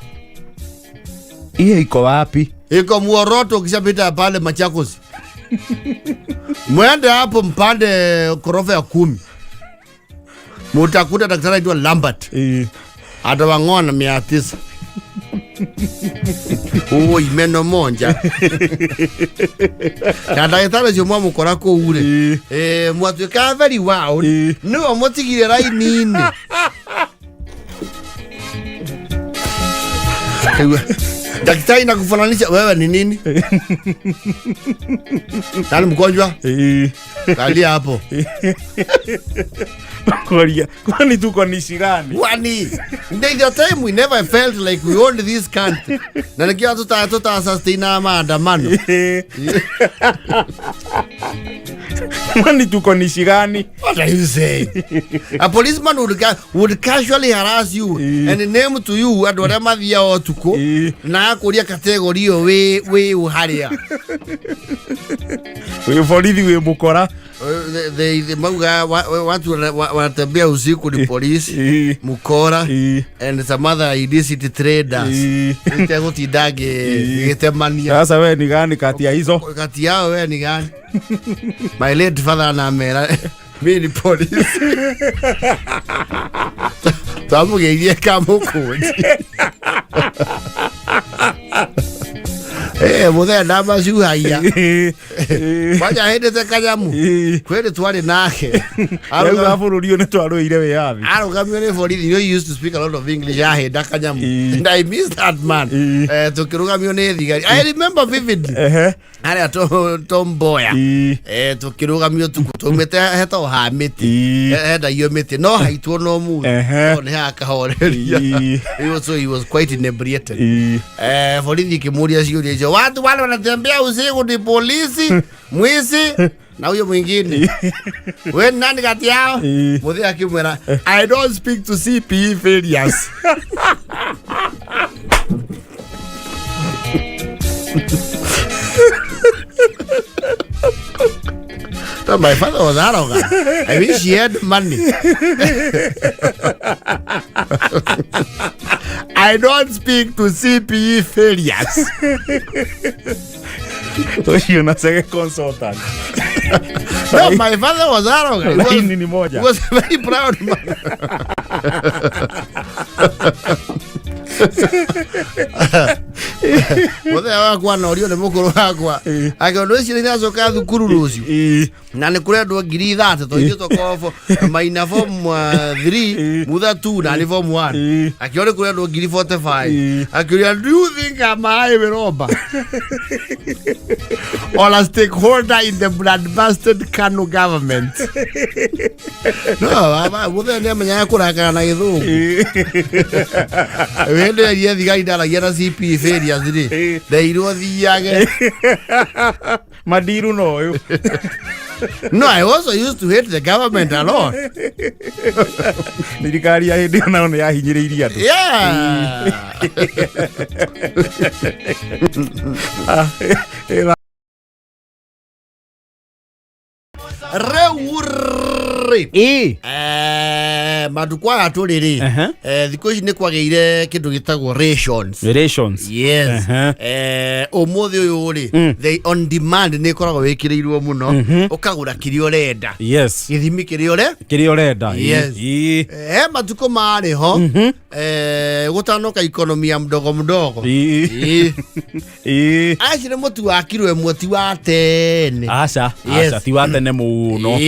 [SPEAKER 2] Hiyo iko wapi?
[SPEAKER 1] Iko Muoroto, ukishapita pale Machakos. Mwende hapo mpande korofa ya 10. Mutakuta daktari anaitwa Lambert. Atawang'oa na 900. Oi, meno monja. Na ndagĩtarĩ ũcio mwamũkora kũu rĩ, mwatuĩkaga very wild. Nĩwe mũtigire raini-inĩ. Kaigua, Daktari nakufananisha wewe ni nini? Nani mgonjwa? Kalia hapo.
[SPEAKER 2] Koria, kwani tuko nishi gani?
[SPEAKER 1] Kwani the time we never felt like we owned this country. Na nikiwa tuta sustain maandamano.
[SPEAKER 2] Kwani tuko nishi gani?
[SPEAKER 1] What are you saying? A policeman would casually harass you and name to you andũ arĩa mathiaga ũtukũ na akũria category ĩyo wĩ ũharĩa.
[SPEAKER 2] Wĩ borithi wĩ mũkora.
[SPEAKER 1] Mauga watu wanatembea usiku ni polisi, mukora and some other illicit traders. Itegũtinda ngĩtemania.
[SPEAKER 2] Sasa we ni gani kati ya hizo?
[SPEAKER 1] Kati yao we ni gani? My late father anamera mi ni polisi. Twamũgeithie kamũkũnji. Mũthee ndamacuhagia. Kwanja hĩndĩte kanyamu. Kwĩrĩ twarĩ nake.
[SPEAKER 2] Rĩu bũrũri ũyũ nĩ twarũĩire wĩyathi.
[SPEAKER 1] Arũgamio nĩ borithi. You know, he used to speak a lot of English. Ahĩnda kanyamu. And I miss that man. Tũkĩrũgamio nĩ thigari. I remember vividly. Harĩa Tom Mboya. Tũkĩrũgamio tukũ twaumĩte hetagwo ha mĩtĩ. Hendagio mĩtĩ no haitwo no mũndũ. No nĩ hakahoreria. He was quite inebriated. Borithi ikĩmũria ciũria icio. Watu wale wanatembea usiku ni polisi, mwizi na huyo mwingine. We nani kati yao? Mũthee akĩmwĩra, I don't speak to CPE failures. No, my father was arrogant. I wish he had money. I don't speak to CPE failures.
[SPEAKER 2] Ũcio na Chege consultant.
[SPEAKER 1] No, my father was arrogant.
[SPEAKER 2] Laini ni moja.
[SPEAKER 1] He was a very proud man. Mũthenya wakwa na ũrio nĩ mũkũrũ wakwa. Akĩona ũcio nĩ acoka thukuru rũciũ. Na nĩ kũrendwo 30,000 tondũ ithuĩ tũkoragwo maina form 3, mutha 2 na nĩ form 1. Akĩona nĩ kũrendwo 45,000. Akĩũria, do you think I'm a highway robber? Or a stakeholder in the blood-busted Kanu government? No, mũthenya nĩ amenyaga kũrakara na gĩthũngũ. Hĩndĩ ĩrĩa thigari ndaragia na CP failures rĩ, ndeirwo thiage.
[SPEAKER 2] Madiru no ũyũ.
[SPEAKER 1] No, I also used to hate the government a lot.
[SPEAKER 2] Thirikari ya hĩndĩ ĩyo nayo nĩ yahinyĩrĩirie andũ.
[SPEAKER 1] Yeah. Rĩu rĩ. Matukũ aya tũrĩ rĩ, thikũ ici nĩ kwagĩire kĩndũ gĩtagwo rations.
[SPEAKER 2] Rations.
[SPEAKER 1] Yes. Ũmũthĩ ũyũ rĩ, the on demand nĩ ĩkoragwo wĩkĩrĩirwo mũno. Ũkagũra kĩrĩa ũrenda.
[SPEAKER 2] Yes.
[SPEAKER 1] Gĩthimi kĩrĩa
[SPEAKER 2] kĩrĩa ũrenda.
[SPEAKER 1] Yes. He matukũ marĩ ho, gũtanoka economy ya mdogo mdogo. Acio nĩ mũtu wa kiro ĩmwe ti wa tene.
[SPEAKER 2] Aca,
[SPEAKER 1] Yes.
[SPEAKER 2] aca, ti wa tene mũno.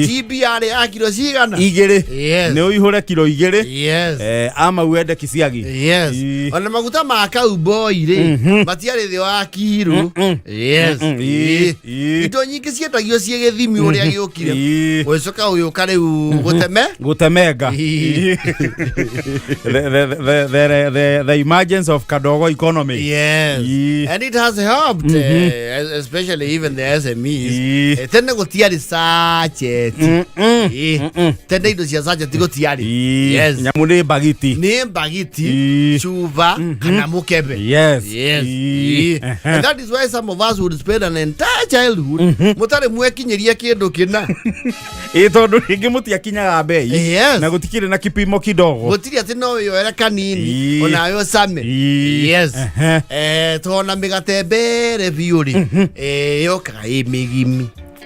[SPEAKER 1] TB yarĩ ya kiro cigana?
[SPEAKER 2] 2.
[SPEAKER 1] Yes.
[SPEAKER 2] Nĩ ũihũre kiro 2.
[SPEAKER 1] Yes.
[SPEAKER 2] Ama wende kiciagi.
[SPEAKER 1] Yes. Ona maguta ma cowboy rĩ, matiarĩ thĩ wa kiro. Yes. Indo nyingĩ ciendagio ciĩ gĩthimi ũrĩa gĩũkire. Ũgĩcoka ũgĩũka rĩu gũteme?
[SPEAKER 2] Gũtemenga. The emergence of Kadogo economy.
[SPEAKER 1] Yes. And it has helped, especially even the SMEs. Tene gũtiarĩ sachet. Tene indo cia sachet gũtiarĩ. Yes.
[SPEAKER 2] Nyamũ nĩ mbagiti.
[SPEAKER 1] Nĩ mbagiti, cuba kana mũkebe.
[SPEAKER 2] Yes.
[SPEAKER 1] Yes. And that is why some of us would spend an entire childhood mũtarĩ mwekinyĩria kĩndũ kĩna.
[SPEAKER 2] Tondũ rĩngĩ mũtiakinyaga mbei.
[SPEAKER 1] Yes.
[SPEAKER 2] Na gũtikĩrĩ na kipimo kidogo.
[SPEAKER 1] Gũtirĩ atĩ no wĩyoere kanini onawe ũcame. Yes. Tona mĩgate mbere biũ rĩ, yokaga ĩ mĩgimi.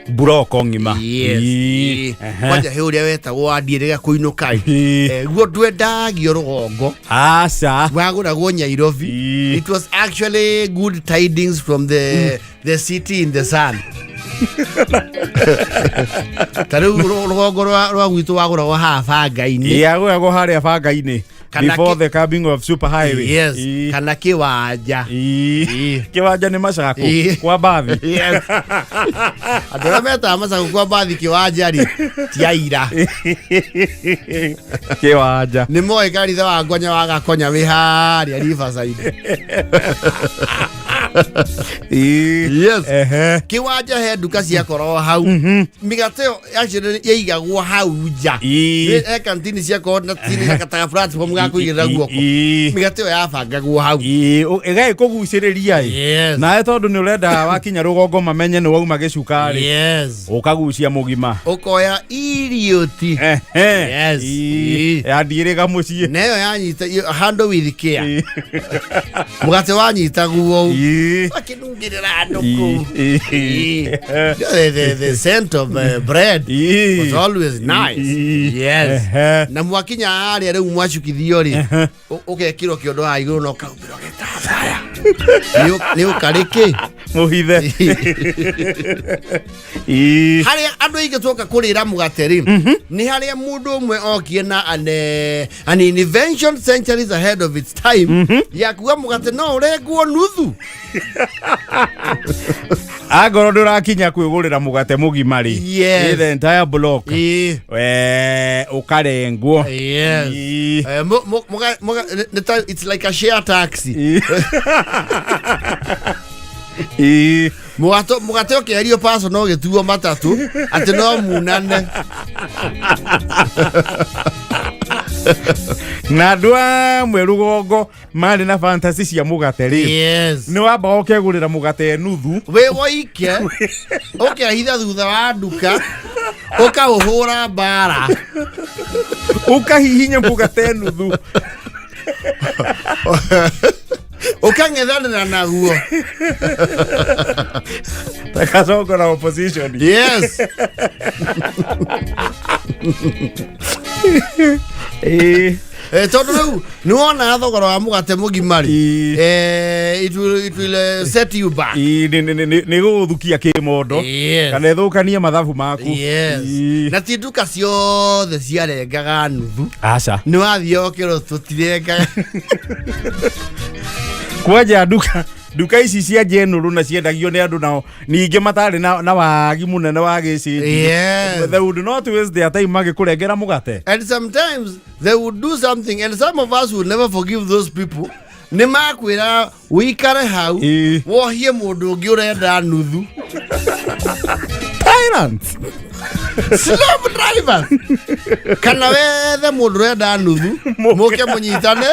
[SPEAKER 2] Buroko ng'ima.
[SPEAKER 1] Yes. Kwanja he ũrĩa wetagwo wandiĩrĩga kũinũka. Guo ndwendagio rũgongo.
[SPEAKER 2] Aca.
[SPEAKER 1] Wagũragwo Nairobi. It was actually good tidings from the city in the sun. Ta rĩu rũgongo rwa gwitũ wagũragwo haha banga-inĩ.
[SPEAKER 2] Yagũragwo harĩa banga-inĩ.
[SPEAKER 1] Kana
[SPEAKER 2] Before the coming of super highway.
[SPEAKER 1] Yes.
[SPEAKER 2] Ĩĩ.
[SPEAKER 1] Kana kĩwanja.
[SPEAKER 2] Ĩĩ.
[SPEAKER 1] Ĩĩ.
[SPEAKER 2] Kĩwanja nĩ macakũ
[SPEAKER 1] Ĩĩ.
[SPEAKER 2] kwa mbathi.
[SPEAKER 1] Yes. Andũ arĩa metaga macakũ kwa mbathi kĩwanja rĩ, ti aira.
[SPEAKER 2] Kĩwanja.
[SPEAKER 1] Nĩ moĩ kanitha wa Ngonya wa Gakonya wĩ harĩa Riverside.
[SPEAKER 2] Ĩĩ.
[SPEAKER 1] Yes.
[SPEAKER 2] Ehe.
[SPEAKER 1] Kĩwanja he nduka ciakorwo hau. Mĩgate ĩyo actually yaigagwo hau nja.
[SPEAKER 2] Ĩĩ.
[SPEAKER 1] He kantini ciakorwo na tini na kataga platform ga kũigĩrĩra guoko.
[SPEAKER 2] Ĩĩ.
[SPEAKER 1] Mĩgate ĩyo yabangagwo hau.
[SPEAKER 2] Ĩĩ, ĩgagĩkũgucĩrĩria ĩ.
[SPEAKER 1] Yes.
[SPEAKER 2] Nawe tondũ nĩ ũrenda wakinya rũgongo mamenye nĩ wauma gĩcuka rĩ,
[SPEAKER 1] Yes.
[SPEAKER 2] ũkagucia mũgima.
[SPEAKER 1] Ũkoya irioti.
[SPEAKER 2] Ehe.
[SPEAKER 1] Yes.
[SPEAKER 2] Ĩĩ.
[SPEAKER 1] Ĩĩ.
[SPEAKER 2] Yandiĩrĩga mũciĩ.
[SPEAKER 1] Na ĩyo yanyita handle with care.
[SPEAKER 2] Ĩĩ.
[SPEAKER 1] Mũgate wanyitagwo ũũ.
[SPEAKER 2] Ĩĩ.
[SPEAKER 1] Makĩnungĩrĩra andũ kũu.
[SPEAKER 2] Ĩĩ.
[SPEAKER 1] Ĩĩ. The scent of bread
[SPEAKER 2] Ĩĩ.
[SPEAKER 1] was always nice.
[SPEAKER 2] Ĩĩ.
[SPEAKER 1] Yes.
[SPEAKER 2] Ehe.
[SPEAKER 1] Na mwakinya harĩa rĩu mwacukithio rĩ, ũgekĩrwo kĩondo haha igũrũ na ũkahumbĩrwo gĩtambaya. Nĩ ũkarĩ kĩ?
[SPEAKER 2] Mũhithe. Ĩĩ.
[SPEAKER 1] Harĩa andũ aingĩ tuoka kũrĩra mũgate rĩ, nĩ harĩa mũndũ ũmwe okie na an invention centuries ahead of its time ya kuga mũgate no ũrengwo nuthu.
[SPEAKER 2] Angorwo ndũrakinya kwĩgũrĩra mũgate mũgima rĩ,
[SPEAKER 1] Yes.
[SPEAKER 2] ĩ the entire block.
[SPEAKER 1] Ĩĩ.
[SPEAKER 2] We ũkarengwo.
[SPEAKER 1] Yes.
[SPEAKER 2] Ĩĩ.
[SPEAKER 1] Eh, nĩ it's like a share taxi.
[SPEAKER 2] Ĩĩ. Ĩĩ.
[SPEAKER 1] Mũgate ũkĩeherio paco no gĩtuo matatũ atĩ no munane.
[SPEAKER 2] Na andũ amwe rũgongo marĩ na fantasy cia mũgate rĩ,
[SPEAKER 1] Yes.
[SPEAKER 2] nĩ wamba ũkegũrĩra mũgate nuthu.
[SPEAKER 1] Wĩ woike ũkehitha thutha wa nduka ũkaũhũra mbara.
[SPEAKER 2] Ũkahihinya mũgate nuthu.
[SPEAKER 1] Ũkang'ethanĩra naguo.
[SPEAKER 2] Ta Kasongo na opposition.
[SPEAKER 1] Yes.
[SPEAKER 2] Ĩĩ.
[SPEAKER 1] Tondũ rĩu nĩ wona thogora wa mũgate mũgima rĩ,
[SPEAKER 2] Ĩĩ.
[SPEAKER 1] it will set you back.
[SPEAKER 2] Ĩĩ, nĩ gũgũthukia kĩmondo.
[SPEAKER 1] Yes.
[SPEAKER 2] Kana ĩthũkanie mathabu maku.
[SPEAKER 1] Yes.
[SPEAKER 2] Ĩĩ.
[SPEAKER 1] Na ti nduka ciothe ciarengaga nuthu.
[SPEAKER 2] Aca.
[SPEAKER 1] Nĩ wathiĩ ũkĩrwo tũtirengaga.
[SPEAKER 2] Kwanja nduka ici cia general na ciendagio nĩ andũ nao ningĩ matarĩ na wagi mũnene wa gĩcĩnji.
[SPEAKER 1] Yes.
[SPEAKER 2] They would not waste their time magĩkũrengera mũgate.
[SPEAKER 1] And sometimes they would do something and some of us will never forgive those people. Nĩ makwĩra wĩikare hau
[SPEAKER 2] Ĩĩ.
[SPEAKER 1] wohie mũndũ ũngĩ ũrenda nuthu.
[SPEAKER 2] Tyrants.
[SPEAKER 1] Slave drivers. Kana wethe mũndũ ũrenda nuthu mũke mũnyitane.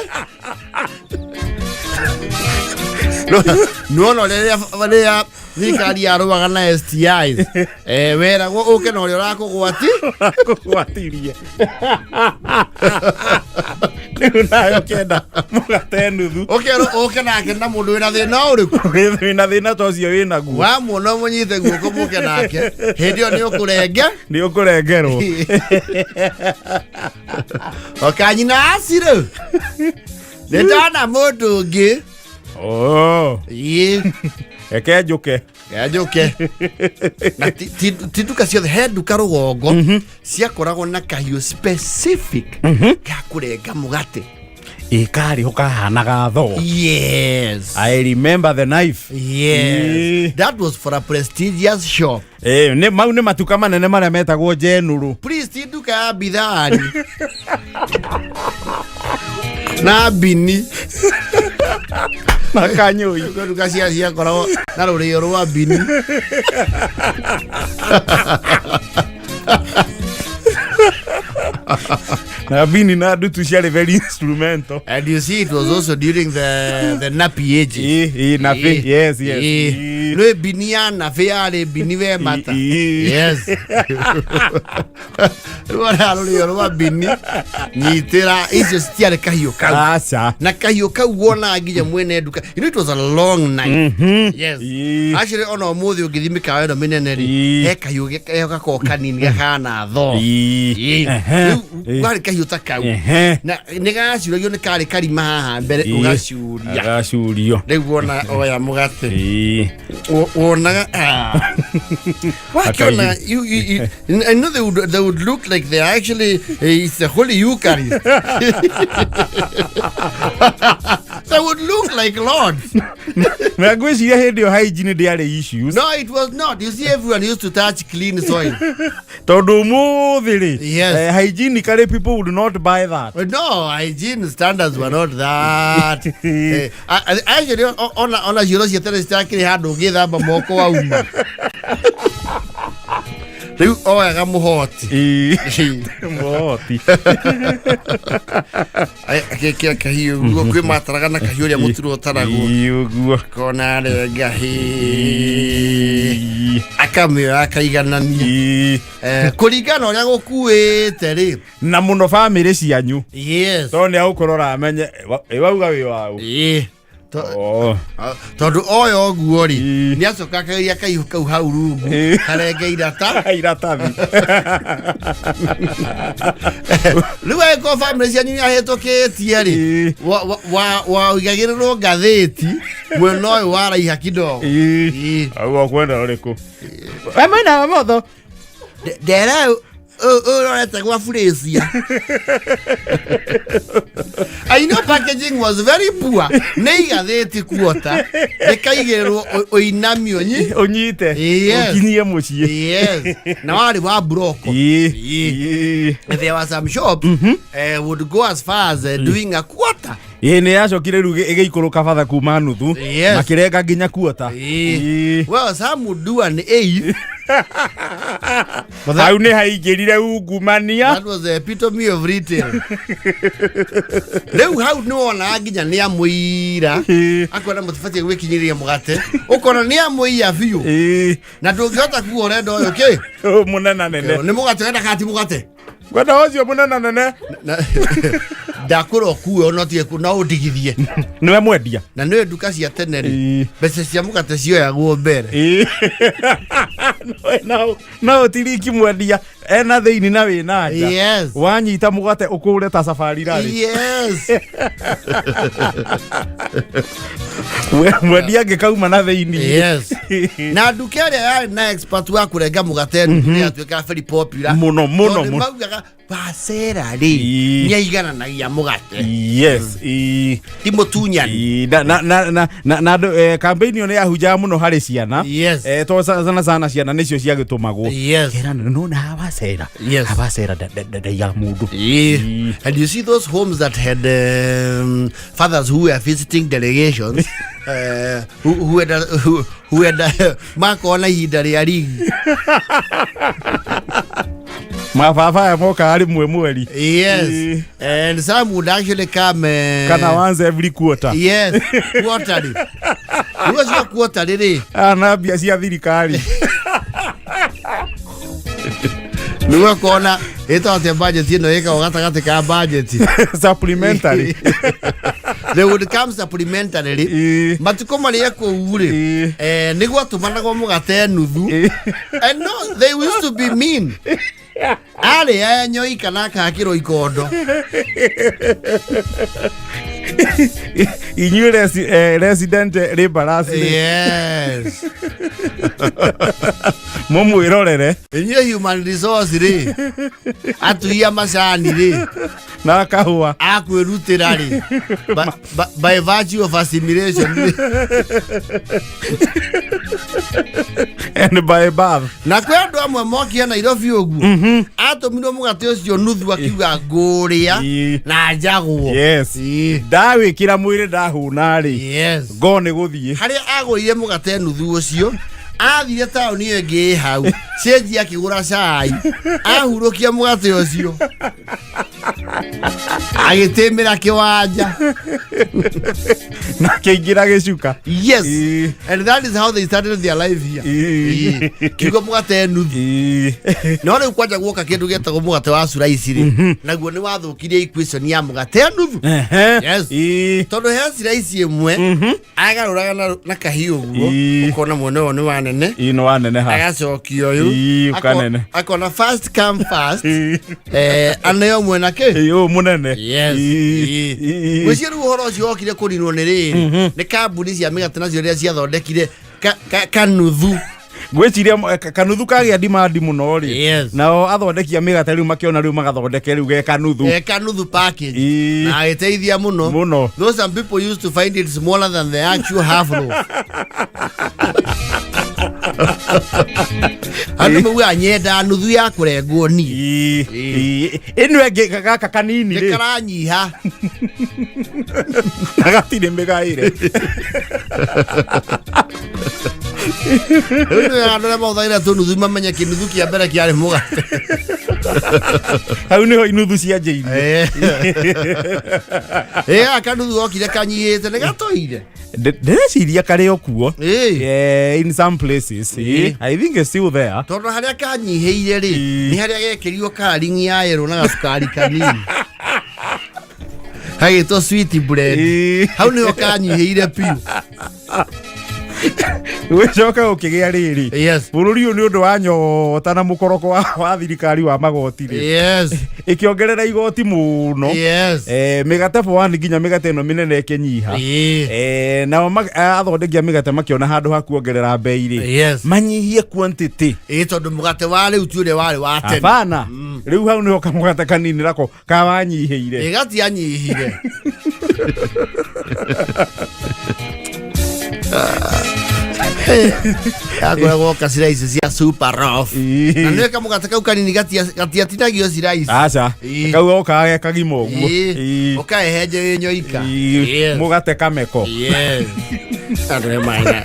[SPEAKER 1] Nĩwona rĩrĩa thirikari yarũaga na STIs, weragwo ũke na ũrĩa ũrakũgwati.
[SPEAKER 2] Kũgwatirie. Rĩu nawe ũkĩenda mũgate nuthu.
[SPEAKER 1] Ũkerwo ũke nake na mũndũ wĩna thĩna ũrĩkũ.
[SPEAKER 2] Wĩna thĩna ta ũcio wĩnaguo.
[SPEAKER 1] Wamuona ũmũnyite guoko mũke nake hĩndĩ ĩyo nĩ ũkũrenge.
[SPEAKER 2] Nĩ ũkũrengerwo.
[SPEAKER 1] Okanyina acirĩ nĩ ndona mũndũ ũngĩ.
[SPEAKER 2] Oh.
[SPEAKER 1] Ĩĩ.
[SPEAKER 2] Reke njũke.
[SPEAKER 1] Njũke. Na ti nduka ciothe, he nduka rũgongo ciakoragwo na kahiũ specific ga kũrenga mũgate.
[SPEAKER 2] Ĩ karĩ ho kahanaga thoo.
[SPEAKER 1] Yes.
[SPEAKER 2] I remember the knife.
[SPEAKER 1] Yes.
[SPEAKER 2] Ĩĩ.
[SPEAKER 1] That was for a prestigious shop.
[SPEAKER 2] Ĩ, nĩ mau nĩ matuka manene marĩa metagwo general.
[SPEAKER 1] Please, ti nduka ya bithari na bini
[SPEAKER 2] Na kanyũi.
[SPEAKER 1] Kwĩ nduka ciakoragwo na rũrĩo rwa bini.
[SPEAKER 2] Na bini na ndutu ciarĩ very instrumental.
[SPEAKER 1] And you see, it was also during the nappy ages.
[SPEAKER 2] Ĩ, ĩ, nappy.
[SPEAKER 1] Ĩ.
[SPEAKER 2] Yes.
[SPEAKER 1] Ĩ.
[SPEAKER 2] Ĩ.
[SPEAKER 1] Nĩ bini ya nappy yarĩ bini we mata.
[SPEAKER 2] Ĩ.
[SPEAKER 1] Yes. Rwara rũrĩo rwa bini nyitĩra icio citiarĩ kahiũ kau.
[SPEAKER 2] Aca.
[SPEAKER 1] Na kahiũ kau wona nginya mwene nduka. You know it was a long night. Yes.
[SPEAKER 2] Ĩ.
[SPEAKER 1] Actually ona ũmũthĩ ũngĩthiĩ mĩkawa ĩno mĩnene rĩ,
[SPEAKER 2] Ĩ.
[SPEAKER 1] he kahiũ gakoragwo kanini gahana thoo.
[SPEAKER 2] Ĩ.
[SPEAKER 1] Ĩ.
[SPEAKER 2] Ehe.
[SPEAKER 1] Rĩu kwarĩ kahiũ ta kau.
[SPEAKER 2] Ehe.
[SPEAKER 1] Na nĩ gacuragio nĩ karĩ karima haha mbere
[SPEAKER 2] Ĩ.
[SPEAKER 1] ũgacuria.
[SPEAKER 2] Agacurio.
[SPEAKER 1] Rĩu wona oya mũgate.
[SPEAKER 2] Ĩ.
[SPEAKER 1] Wonaga ah. Wakiona you, I know they would look like they are actually it's the Holy Eucharist. They would look like lords.
[SPEAKER 2] Na ngwĩciria hĩndĩ ĩyo hygiene ndĩarĩ issues.
[SPEAKER 1] No, it was not. You see, everyone used to touch clean soil.
[SPEAKER 2] Tondũ ũmũthĩ rĩ, hygienically people would not buy that.
[SPEAKER 1] No, hygiene standards were not that. Actually, ona cioro cia tene citakĩrĩ handũ ũngĩthamba moko wauma. Rĩu oyaga mũhoti.
[SPEAKER 2] Mũhoti.
[SPEAKER 1] Agekĩra kahiũ guo, kwĩ mataraga na kahiũ ũrĩa mũturo ũtaragwo.
[SPEAKER 2] Ũguo.
[SPEAKER 1] Kona renga hĩ, akamĩoya akaiganania. Kũringana na ũrĩa gũkuĩte rĩ.
[SPEAKER 2] Na mũno bamĩrĩ cianyu. Tondũ nĩ agũkũrora amenye ĩ wauga wĩ waũ.
[SPEAKER 1] Oh. Tondũ oya ũguo rĩ, nĩ acoka akageria kahiũ kau hau rungu, karenge irata
[SPEAKER 2] iratathi.
[SPEAKER 1] Rĩu angĩkorwo bamĩrĩ cianyu nĩ ahĩtũkĩtie rĩ, waigagĩrĩrwo ngathĩti mwena ũyũ waraiha kidogo.
[SPEAKER 2] Auga ũkwenda ũrĩkũ, we mwena wa motho?
[SPEAKER 1] Ndera ũrorete gwa Furĩcia. I know packaging was very poor. Nĩ igathĩti kuota rĩkaigĩrĩrwo ũinamio nyi
[SPEAKER 2] ũnyite. Ũkinyie mũciĩ.
[SPEAKER 1] Yes, na warĩ wa broko. There were some shops would go as far as doing a quarter.
[SPEAKER 2] Ĩ, nĩ yacokire rĩu ĩgĩikũrũka batha kuma nuthu. Makĩrenga nginya kuota.
[SPEAKER 1] Well, some would do an eighth. But
[SPEAKER 2] Hau nĩ haingĩrire ungumania.
[SPEAKER 1] That was the epitome of retail. Rĩu hau nĩ wonaga nginya nĩ amũira, akona mũtibatiĩ gwĩkinyĩria mũgate, ũkona nĩ amũiya biũ. Na ndũngĩhota kuga ũrenda ũyũ kĩ.
[SPEAKER 2] Ũyũ mũnena nene.
[SPEAKER 1] Nĩ mũgate ũrenda kana ti mũgate?
[SPEAKER 2] Kwenda ũcio mũnena nene.
[SPEAKER 1] Ndakwĩra ũkue ona tige no ũndigithie.
[SPEAKER 2] Nĩwe mwendia.
[SPEAKER 1] Na nĩ nduka cia tene rĩ, mbeca cia mũgate cioyagwo mbere.
[SPEAKER 2] No ũtiriki mwendia ena thĩinĩ na wĩna nja. Wanyita mũgate ũkũre ta safari rarĩ. Mwendia angĩkauma na thĩinĩ.
[SPEAKER 1] Yes, na nduka ĩrĩa yarĩ na expert wa kũrenga mũgate nuthu nĩ yatuĩkaga very popular.
[SPEAKER 2] Mũno mũno.
[SPEAKER 1] Tondũ
[SPEAKER 2] Mũno.
[SPEAKER 1] Maugaga bacera rĩ, nĩ aigananagia mũgate. Ti mũtunyani.
[SPEAKER 2] Na andũ, campaign ĩyo nĩ yahunjaga mũno harĩ ciana. To sana sana ciana nĩcio ciagĩtũmagwo. Kera nona hawacera. Hawacera ndaiga mũndũ.
[SPEAKER 1] And you see those homes that had fathers who were visiting delegations, who had makona ihinda rĩa rigi.
[SPEAKER 2] Mababa aya mokaga rĩmwe mweri.
[SPEAKER 1] And some would actually come
[SPEAKER 2] Kana once every quarter.
[SPEAKER 1] Yes, quarterly. Rĩu acio quarterly rĩ,
[SPEAKER 2] Ana mbia cia thirikari.
[SPEAKER 1] Nĩguo kona ĩtagwo atĩa, budget ĩno ĩkagwo gatagatĩ ka budget.
[SPEAKER 2] Supplementary.
[SPEAKER 1] They would come supplementarily. Matukũ marĩa kũu rĩ, nĩ gwatũmanagwo mũgate nuthu. And no, they used to be mean. Arĩ aya nyoi kana akakĩrwo ikondo.
[SPEAKER 2] Inyuĩ resident laborers rĩ, mũmwĩrorere.
[SPEAKER 1] Inyuĩ human resource rĩ, atui a macani rĩ,
[SPEAKER 2] Na kahũa.
[SPEAKER 1] Akwĩrutĩra rĩ, by virtue of assimilation rĩ.
[SPEAKER 2] And by birth.
[SPEAKER 1] Na kwĩ andũ amwe mokire Nairobi ũguo, atũmirwo mũgate ũcio nuthu, akiuga ngũrĩa na njagwo.
[SPEAKER 2] Ndawĩkĩra mwĩrĩ ndahũna rĩ, ngo nĩ gũthiĩ.
[SPEAKER 1] Harĩa agũrire mũgate nuthu ũcio, athire taũni ĩyo ĩngĩ ĩ hau cenji, akĩgũra cai, ahurũkia mũgate ũcio, agĩtĩmĩra kĩwanja.
[SPEAKER 2] Na kĩingĩra gĩcuka.
[SPEAKER 1] And that is how they started their life here. Kiugo mũgate nuthu. No rĩu kwanja guoka kĩndũ gĩetagwo mũgate wa slice rĩ, naguo nĩ wathũkirie equation ya mũgate nuthu. Tondũ he slice ĩmwe agarũraga na kahiũ ũguo, ũkona mwena ũyũ nĩ wanene.
[SPEAKER 2] Ĩ, nĩ waneneha.
[SPEAKER 1] Agacokia ũyũ.
[SPEAKER 2] Ũkanene.
[SPEAKER 1] Akona first come first, aneo mwena kĩ.
[SPEAKER 2] Ũyũ mũnene.
[SPEAKER 1] Gwĩciria rĩu ũhoro ũcio wokire kũninwo nĩ rĩrĩ, nĩ kambuni cia mĩgate nacio rĩrĩa ciathondekire. Kanuthu.
[SPEAKER 2] Ngwĩciria kanuthu kagĩa demand mũno rĩ. Nao athondeki a mĩgate rĩu makĩona rĩu magathondeke rĩu ge kanuthu.
[SPEAKER 1] Kanuthu package.
[SPEAKER 2] Ĩĩ.
[SPEAKER 1] Na ĩteithia mũno.
[SPEAKER 2] Mũno.
[SPEAKER 1] Though some people used to find it smaller than the actual half loaf. Andũ maugaga nyenda nuthu ya kũrengwo niĩ.
[SPEAKER 2] Ĩĩ, ĩĩ. Ĩno ĩngĩ gaka kanini
[SPEAKER 1] Nĩ
[SPEAKER 2] rĩ
[SPEAKER 1] karanyiha.
[SPEAKER 2] Na gatirĩ mĩgaĩre.
[SPEAKER 1] Rĩu nĩ andũ arĩa mahũthagĩra tũnuthu mamenye kĩnuthu kĩa mbere kĩarĩ mũgate.
[SPEAKER 2] Hau nĩho inuthu cianjĩirie.
[SPEAKER 1] Ĩ kanuthu gokire kanyihĩte nĩ gatoire.
[SPEAKER 2] Ndĩreciria karĩ o kuo.
[SPEAKER 1] Ĩ.
[SPEAKER 2] In some places. I think it's still there.
[SPEAKER 1] Tondũ harĩa kanyihĩire rĩ
[SPEAKER 2] Ĩĩ.
[SPEAKER 1] nĩ harĩa gekĩrirwo coloring ya yellow na gacukari kanini gagĩtwo sweet bread. Hau nĩho kanyihĩire piũ.
[SPEAKER 2] Gwĩcoka gũkĩgĩa rĩrĩ, bũrũri ũyũ nĩ ũndũ wa nyota na mũkoroko wa thirikari wa magoti rĩ, ĩkĩongerera igoti mũno. Mĩgate for one, nginya mĩgate ĩno mĩnene ĩkĩnyiha. Nao athondeki a mĩgate makĩona handũ ha kuongerera mbei rĩ, manyihie quantity.
[SPEAKER 1] Ĩ tondũ mũgate wa rĩu ti ũrĩa warĩ wa tene.
[SPEAKER 2] Hapana, rĩu hau nĩho kamũgate kanini nako kawanyihĩire.
[SPEAKER 1] Ĩ gatianyihire. Gakoragwo kaciraici cia super rough. Na nĩwe kamũgate kau kanini gatiatinagio slice.
[SPEAKER 2] Aca. Kau gokaga ge kagima ũguo.
[SPEAKER 1] Ũkahehenje wĩ nyoika.
[SPEAKER 2] Mũgate kameko.
[SPEAKER 1] Yes. Andũ nĩ maina.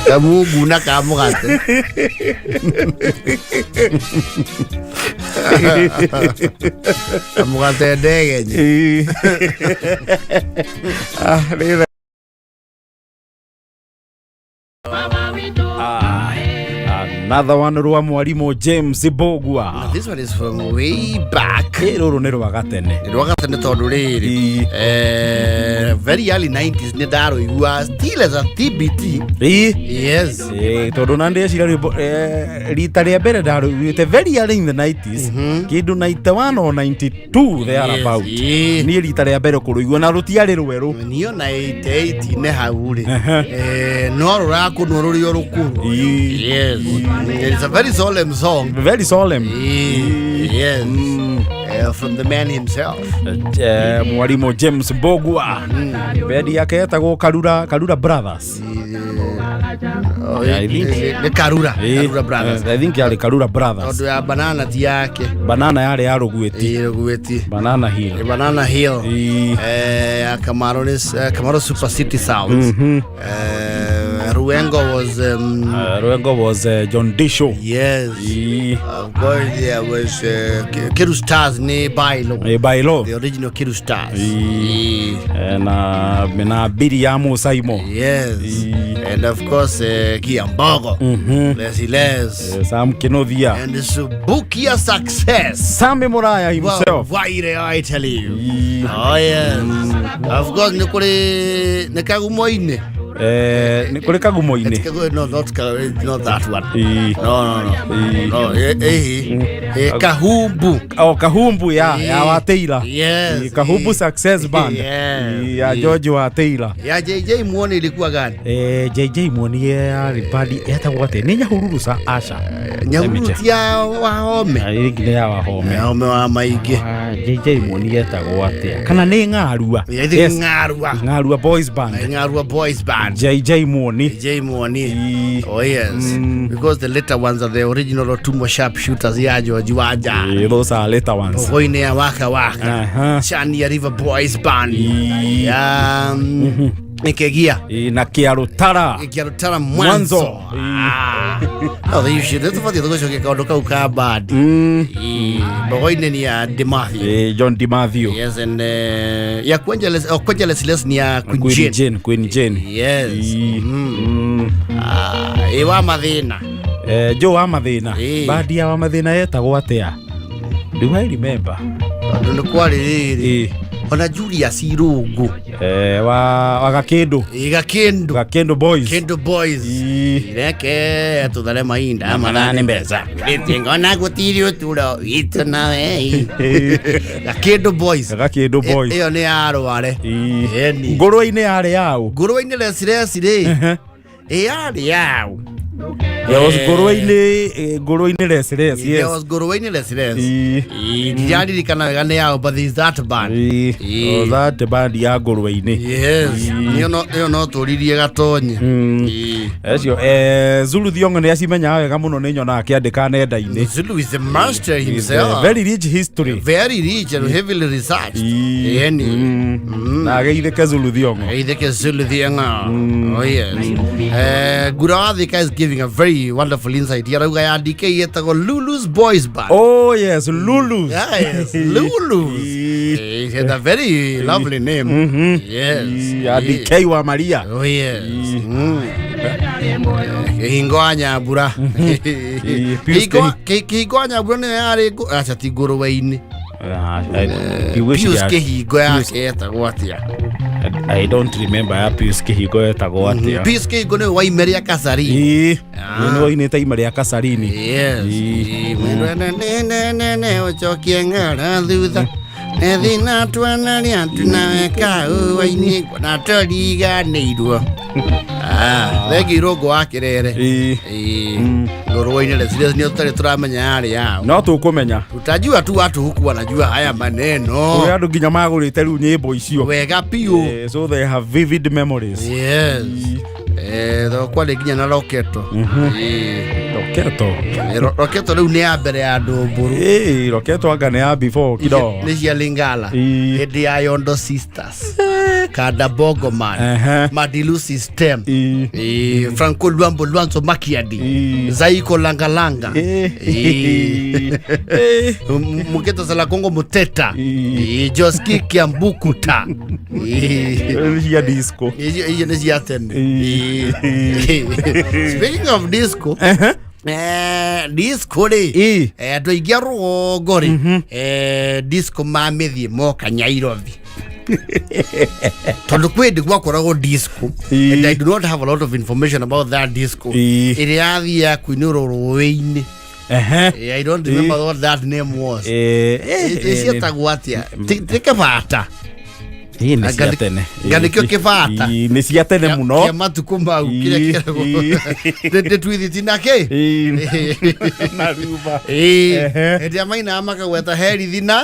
[SPEAKER 1] Kamungu na ka mũgate. Kamũgate ndegenye.
[SPEAKER 2] Ĩĩ. Ah, nĩ another one rwa mwarimũ James Mbugua.
[SPEAKER 1] This one is from way back.
[SPEAKER 2] Ĩ, rũrũ nĩ rwa gatene.
[SPEAKER 1] Nĩ rwa gatene tondũ rĩrĩ very early 90s nĩ ndarũigua still as a TBT. Yes.
[SPEAKER 2] Ĩ, tondũ na ndĩreciria rwĩmbo rita rĩa mbere ndarũiguĩte very early in the 90s, kĩndũ 91 or 92 there about. Niĩ rita rĩa mbere kũrũigua na rũtiarĩ rwerũ.
[SPEAKER 1] Niyo na 88 nĩ hau rĩ. No rũrakũnwo rũrĩ o rũkũrũ. Yes. It's a very solemn song.
[SPEAKER 2] Very solemn.
[SPEAKER 1] Yes. From the man himself.
[SPEAKER 2] Mwarimũ James Mbugua, bendi yake yetagwo Karura Brothers.
[SPEAKER 1] Oh,
[SPEAKER 2] Yeah, I think-
[SPEAKER 1] nĩ Karura. Karura Brothers.
[SPEAKER 2] I think yarĩ Karura Brothers.
[SPEAKER 1] Tondũ ya banana ti yake.
[SPEAKER 2] Banana yarĩ ya Rũgwĩti.
[SPEAKER 1] Ĩ, Rũgwĩti.
[SPEAKER 2] Banana Hill.
[SPEAKER 1] Banana Hill. Ya Kamaru nĩ Kamaru Super City Sounds. Ruengo was
[SPEAKER 2] Rwengo was John Disho.
[SPEAKER 1] Yes. Of course there was Kiru Stars ni Bailo.
[SPEAKER 2] Bailo.
[SPEAKER 1] The original Kiru Stars.
[SPEAKER 2] Na Biri ya Musaimo.
[SPEAKER 1] Yes. And of course Kiambogo. Les Les.
[SPEAKER 2] Sam Kinothia.
[SPEAKER 1] And Subukia Success.
[SPEAKER 2] Sami Muraya himself.
[SPEAKER 1] Well, Waire, I tell you. Oh yes. Of course nĩ kũrĩ nĩ kagumo-inĩ.
[SPEAKER 2] Nĩ kũrĩ kagumo-inĩ.
[SPEAKER 1] No, not that one.
[SPEAKER 2] Ĩĩ.
[SPEAKER 1] No.
[SPEAKER 2] Ĩĩ.
[SPEAKER 1] No, Kahumbu.
[SPEAKER 2] Oh, Kahumbu ya
[SPEAKER 1] Ĩĩ.
[SPEAKER 2] wa Taylor.
[SPEAKER 1] Yes.
[SPEAKER 2] Ĩĩ, Kahumbu Success Band.
[SPEAKER 1] Yes.
[SPEAKER 2] Ĩĩ, ya George wa Taylor.
[SPEAKER 1] Ya JJ Muoni ilikuwa gani?
[SPEAKER 2] JJ Muoni yarĩ bandi yetagwo atĩa? Nĩ Nyahururu sa Asha.
[SPEAKER 1] Nyahururu ti ya Wahome.
[SPEAKER 2] Ĩngĩ nĩ ya Wahome.
[SPEAKER 1] Wahome wa maingĩ.
[SPEAKER 2] Ah, JJ Muoni yetagwo atĩa? Kana nĩ Ng'arua?
[SPEAKER 1] I think Ng'arua.
[SPEAKER 2] Ng'arua Boys Band.
[SPEAKER 1] Ng'arua Boys Band.
[SPEAKER 2] JJ Muoni.
[SPEAKER 1] JJ Muoni.
[SPEAKER 2] Ĩĩ.
[SPEAKER 1] Oh yes. Because the later ones are the original Otumbo sharpshooters ya George Waja.
[SPEAKER 2] Ĩĩ, those are later ones.
[SPEAKER 1] Bogoine ya Waka Waka. Shania River Boys Band.
[SPEAKER 2] Ĩĩ.
[SPEAKER 1] Ya Nikegia.
[SPEAKER 2] Ĩĩ, na Kĩarũtara.
[SPEAKER 1] Kĩarũtara Mwanzo.
[SPEAKER 2] Mwanzo.
[SPEAKER 1] Ah. No, they should. Tũbatiĩ tũgũcokia kaũndũ kau ka band. Bogoine ni ya Demathew.
[SPEAKER 2] Ĩĩ, John DiMathew.
[SPEAKER 1] Yes, and ya Kwenjeles, oh, Kwenjeles Les ni ya Queen
[SPEAKER 2] Queen
[SPEAKER 1] Jane.
[SPEAKER 2] Jane, Queen Jane.
[SPEAKER 1] Yes.
[SPEAKER 2] Ĩĩ.
[SPEAKER 1] Ah, ĩ wa mathĩna.
[SPEAKER 2] Joe wa mathĩna.
[SPEAKER 1] Ĩĩ.
[SPEAKER 2] Bandi ya wa mathĩna yetagwo atĩa? Do I remember?
[SPEAKER 1] Tondũ nĩ kwarĩ rĩrĩ.
[SPEAKER 2] Ĩĩ.
[SPEAKER 1] Ona Julius Irungu.
[SPEAKER 2] Wa Gakindu.
[SPEAKER 1] Gakindu.
[SPEAKER 2] Gakindu Boys.
[SPEAKER 1] Kindu Boys. Reke tuthare mahinda mathane mbeca rĩtingona gũtirĩ ũturo witũ nawe. Gakindu Boys.
[SPEAKER 2] Gakindu Boys.
[SPEAKER 1] Ĩyo nĩ ya Rware. Ĩni.
[SPEAKER 2] Ngũrwe-inĩ yarĩ yaũ?
[SPEAKER 1] Ngũrwe-inĩ Resiresi rĩ, ĩ yarĩ yaũ?
[SPEAKER 2] There was Ngũrwe-inĩ Resiresi,
[SPEAKER 1] There
[SPEAKER 2] yes.
[SPEAKER 1] was Ngũrwe-inĩ Resiresi. Ndiraririkana wega nĩ yaũ, but there is that band.
[SPEAKER 2] Oh, that band ya Ngũrwe-inĩ.
[SPEAKER 1] Yes, ĩyo no tũririe Gatonye.
[SPEAKER 2] Acio Zulu Thiong'o nĩ acimenyaga wega mũno, nĩ nyonaga akĩandĩka nenda-inĩ.
[SPEAKER 1] Zulu is the master
[SPEAKER 2] With a
[SPEAKER 1] himself.
[SPEAKER 2] very rich history.
[SPEAKER 1] Very rich and heavily researched. Ĩni.
[SPEAKER 2] Na ageithĩke Zulu Thiong'o.
[SPEAKER 1] Geithĩke Zulu Thiong'o. Oh yes. Gura wa Thika is giving a very wonderful insight. Yarauga ya DK yetagwo Lulu's Boys Band.
[SPEAKER 2] Oh yes, Lulu's.
[SPEAKER 1] Yes, Lulu's. It had a very lovely name. Yes.
[SPEAKER 2] Ya DK wa Maria.
[SPEAKER 1] Oh yes. Kĩhingo wa Nyambura.
[SPEAKER 2] Pius
[SPEAKER 1] Kĩhingo wa Nyambura nĩyo yarĩ aca ti Ngũrwe-inĩ.
[SPEAKER 2] Pius.
[SPEAKER 1] Pius Kĩhingo yake yetagwo atĩa?
[SPEAKER 2] I don't remember ya Pius Kĩhingo yetagwo atĩa.
[SPEAKER 1] Pius Kĩhingo nĩwe wa Ime rĩa Kasarini.
[SPEAKER 2] Ĩĩ, nĩ wainĩte Ime rĩa Kasarini.
[SPEAKER 1] Yes. Nene ũcokie ng'ara thutha nethina twanaria tunawe kauainĩ na tũriganĩirwo. Thengi Irũngũ wa Kĩrere. Ngũrwe-inĩ Resilience nĩ tũtarĩ tũramenya yarĩ yao.
[SPEAKER 2] No tũkũmenya.
[SPEAKER 1] Tutajua tu watu huku wanajua haya maneno.
[SPEAKER 2] Kũrĩ andũ nginya magũrĩte rĩu nyĩmbo icio.
[SPEAKER 1] Wega piũ.
[SPEAKER 2] So they have vivid memories.
[SPEAKER 1] Yes. Kwarĩ nginya na Roketo.
[SPEAKER 2] Roketo.
[SPEAKER 1] Roketo rĩu nĩ ya mbere ya Ndũmbũrũ.
[SPEAKER 2] Roketo anga nĩ ya before kidogo.
[SPEAKER 1] Nĩ cia Lingala. Hĩndĩ ya Yondo Sisters. Kanda Bongo Man. Madilu System. Franco Luambo Luanzo Makiadi. Zaiko Langalanga. Muketa Sala Kongo Muteta. Joski Kiambukuta.
[SPEAKER 2] Cia disco.
[SPEAKER 1] Icio nĩ cia tene. Speaking of disco, disco rĩ, andũ aingĩ a rũgongo rĩ, disco mamĩthiĩ moka Nyairobi tondũ kwĩ hĩndĩ gwakoragwo disco, and I do not have a lot of information about that disco ĩrĩa yathiaga kũinĩrwo rũĩ-inĩ. I don't remember what that name was. Cietagwo atĩa? Ti kĩbata?
[SPEAKER 2] Ĩ, nĩ cia tene.
[SPEAKER 1] Nga nĩkĩo kĩbata.
[SPEAKER 2] Ĩ, nĩ cia tene mũno.
[SPEAKER 1] Kĩa matukũ mau kĩrĩa kĩragwo nĩ twithiti na kĩ.
[SPEAKER 2] Na rumba.
[SPEAKER 1] Hĩndĩ ĩrĩa mainaga makagweta herithi na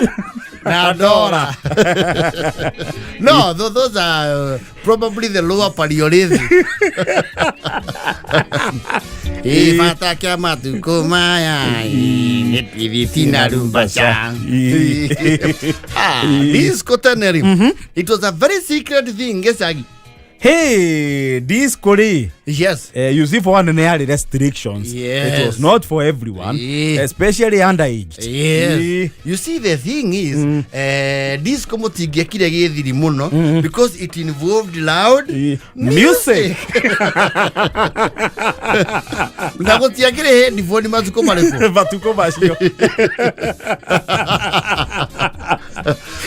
[SPEAKER 1] ndora. No, those are probably the lower Paleolithic. Bata kĩa matukũ maya nĩ twithiti na rumba cha. Disco tene rĩ, it was a very secret thing gĩcagi.
[SPEAKER 2] Hey, disco rĩ,
[SPEAKER 1] Yes.
[SPEAKER 2] You see, for one, nĩ yarĩ restrictions. It was not for everyone, especially underage.
[SPEAKER 1] Yes. You see, the thing is, disco mũtingĩekire gĩthiri mũno because it involved loud
[SPEAKER 2] Music.
[SPEAKER 1] Na gũtiakĩrĩ headphone matukũ marĩkũ.
[SPEAKER 2] Matukũ macio.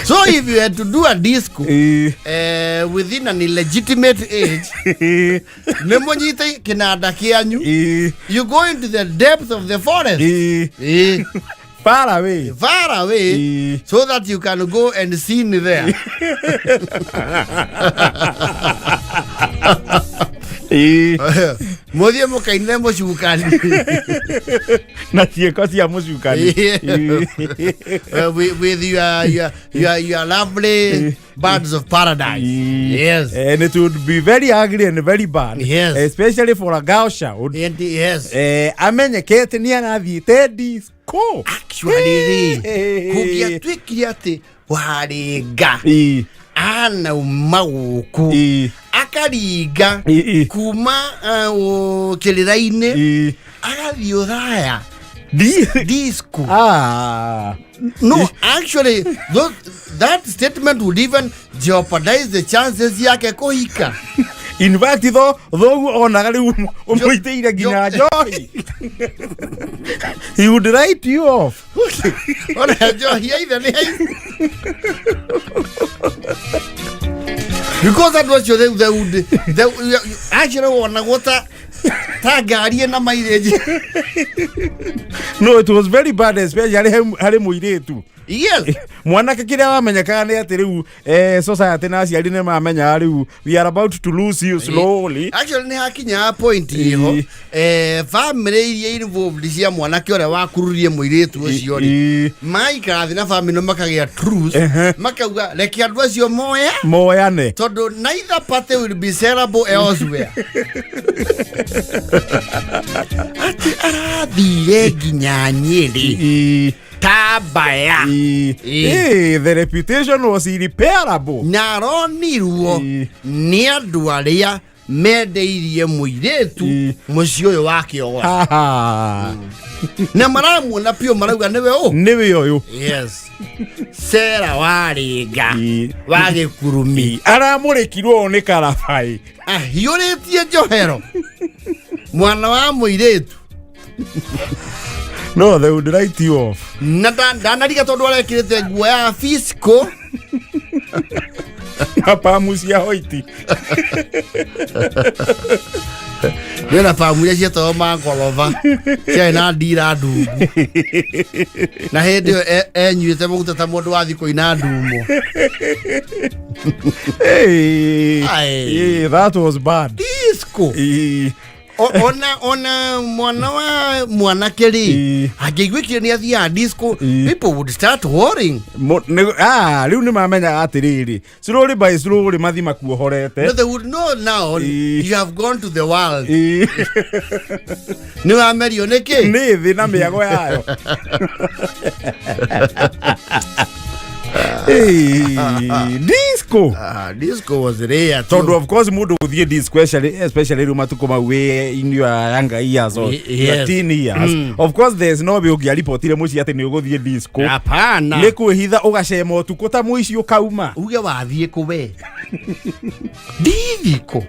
[SPEAKER 1] So if you had to do a disco within an illegitimate age, nĩ mũnyite kĩnanda kĩanyu, you go into the depth of the forest.
[SPEAKER 2] Far away.
[SPEAKER 1] Far away, so that you can go and sin there. Mũthiĩ mũkaine mũcukani.
[SPEAKER 2] Na ciĩko cia mũcukani.
[SPEAKER 1] With your lovely birds of paradise. Yes.
[SPEAKER 2] And it would be very ugly and very bad, especially for a girl child.
[SPEAKER 1] And yes.
[SPEAKER 2] Amenyekete nĩ arathiĩte disco.
[SPEAKER 1] Actually rĩ, kũngĩatuĩkire atĩ waringa anauma gũkũ akaringa kuma kĩrĩra-inĩ agathiĩ ũthaya disco.
[SPEAKER 2] Ah.
[SPEAKER 1] No, actually, that statement would even jeopardize the chances yake kũhika.
[SPEAKER 2] In fact, tho thoguo onaga rĩu ũmũitĩire nginya njohi. He would write you off.
[SPEAKER 1] Ona njohi ya ithe nĩ ya ithe. Because andũ acio rĩu they would they, actually wonagwo ta ngari ĩna mileage.
[SPEAKER 2] No, it was very bad, especially harĩ mũirĩtu. Mwanake kĩrĩa wamenyekaga nĩ atĩ rĩu society na aciari nĩ mamenyaga rĩu we are about to lose you slowly.
[SPEAKER 1] Actually nĩ hakinyaga point iho family iria involved cia mwanake ũrĩa wakururie mũirĩtu ũcio rĩ, maikara thĩ na family no makagĩa truce, makauga reke andũ acio moya
[SPEAKER 2] moyane,
[SPEAKER 1] tondũ neither party will be sellable elsewhere. Atĩ arathire nginya Nyĩrĩ Tambaya.
[SPEAKER 2] The reputation was irreparable.
[SPEAKER 1] Na aronirwo nĩ andũ arĩa mendeirie mũirĩtu mũciĩ ũyũ wa Kĩogora.
[SPEAKER 2] Ha.
[SPEAKER 1] Na maramuona biũ, marauga nĩwe ũ.
[SPEAKER 2] Nĩwe ũyũ.
[SPEAKER 1] Yes, Sera warĩnga wa gĩkurumi.
[SPEAKER 2] Aramũrĩkirwo ũũ nĩ karabai.
[SPEAKER 1] Ahiũrĩtie njohero mwana wa mũirĩtu.
[SPEAKER 2] No, they would write you off.
[SPEAKER 1] Na ndanariga tondũ arekĩrĩte nguo ya fisco.
[SPEAKER 2] Na pamu cia hoiti.
[SPEAKER 1] Nĩona pamu iria cietagwo mangorova ciarĩ na ndira ndungu, na hĩndĩ ĩyo enyuĩte maguta ta mũndũ wathi kũina ndumo.
[SPEAKER 2] Hey.
[SPEAKER 1] Aye.
[SPEAKER 2] Hey, that was bad.
[SPEAKER 1] Disco. Ona mwana wa mwanake rĩ, angĩiguĩkire nĩ athiaga disco, people would start worrying.
[SPEAKER 2] Rĩu nĩ mamenya atĩrĩrĩ, slowly by slowly mathi makuohorete.
[SPEAKER 1] No, they would know now you have gone to the world. Nĩ wamerio nĩkĩ.
[SPEAKER 2] Nĩ thĩ na mĩago yayo. Hey, disco.
[SPEAKER 1] Ah, disco was rare.
[SPEAKER 2] Tondũ of course mũndũ gũthiĩ disco, especially rĩu matukũ mau wĩ in your younger years or your teen years, of course there's no way ũngĩaribotire mũciĩ atĩ nĩ ũgũthiĩ disco.
[SPEAKER 1] Hapana.
[SPEAKER 2] Nĩ kwĩhitha ũgacema ũtukũ ta mũici ũkauma.
[SPEAKER 1] Uge wathiĩ kũ we? Ndithiko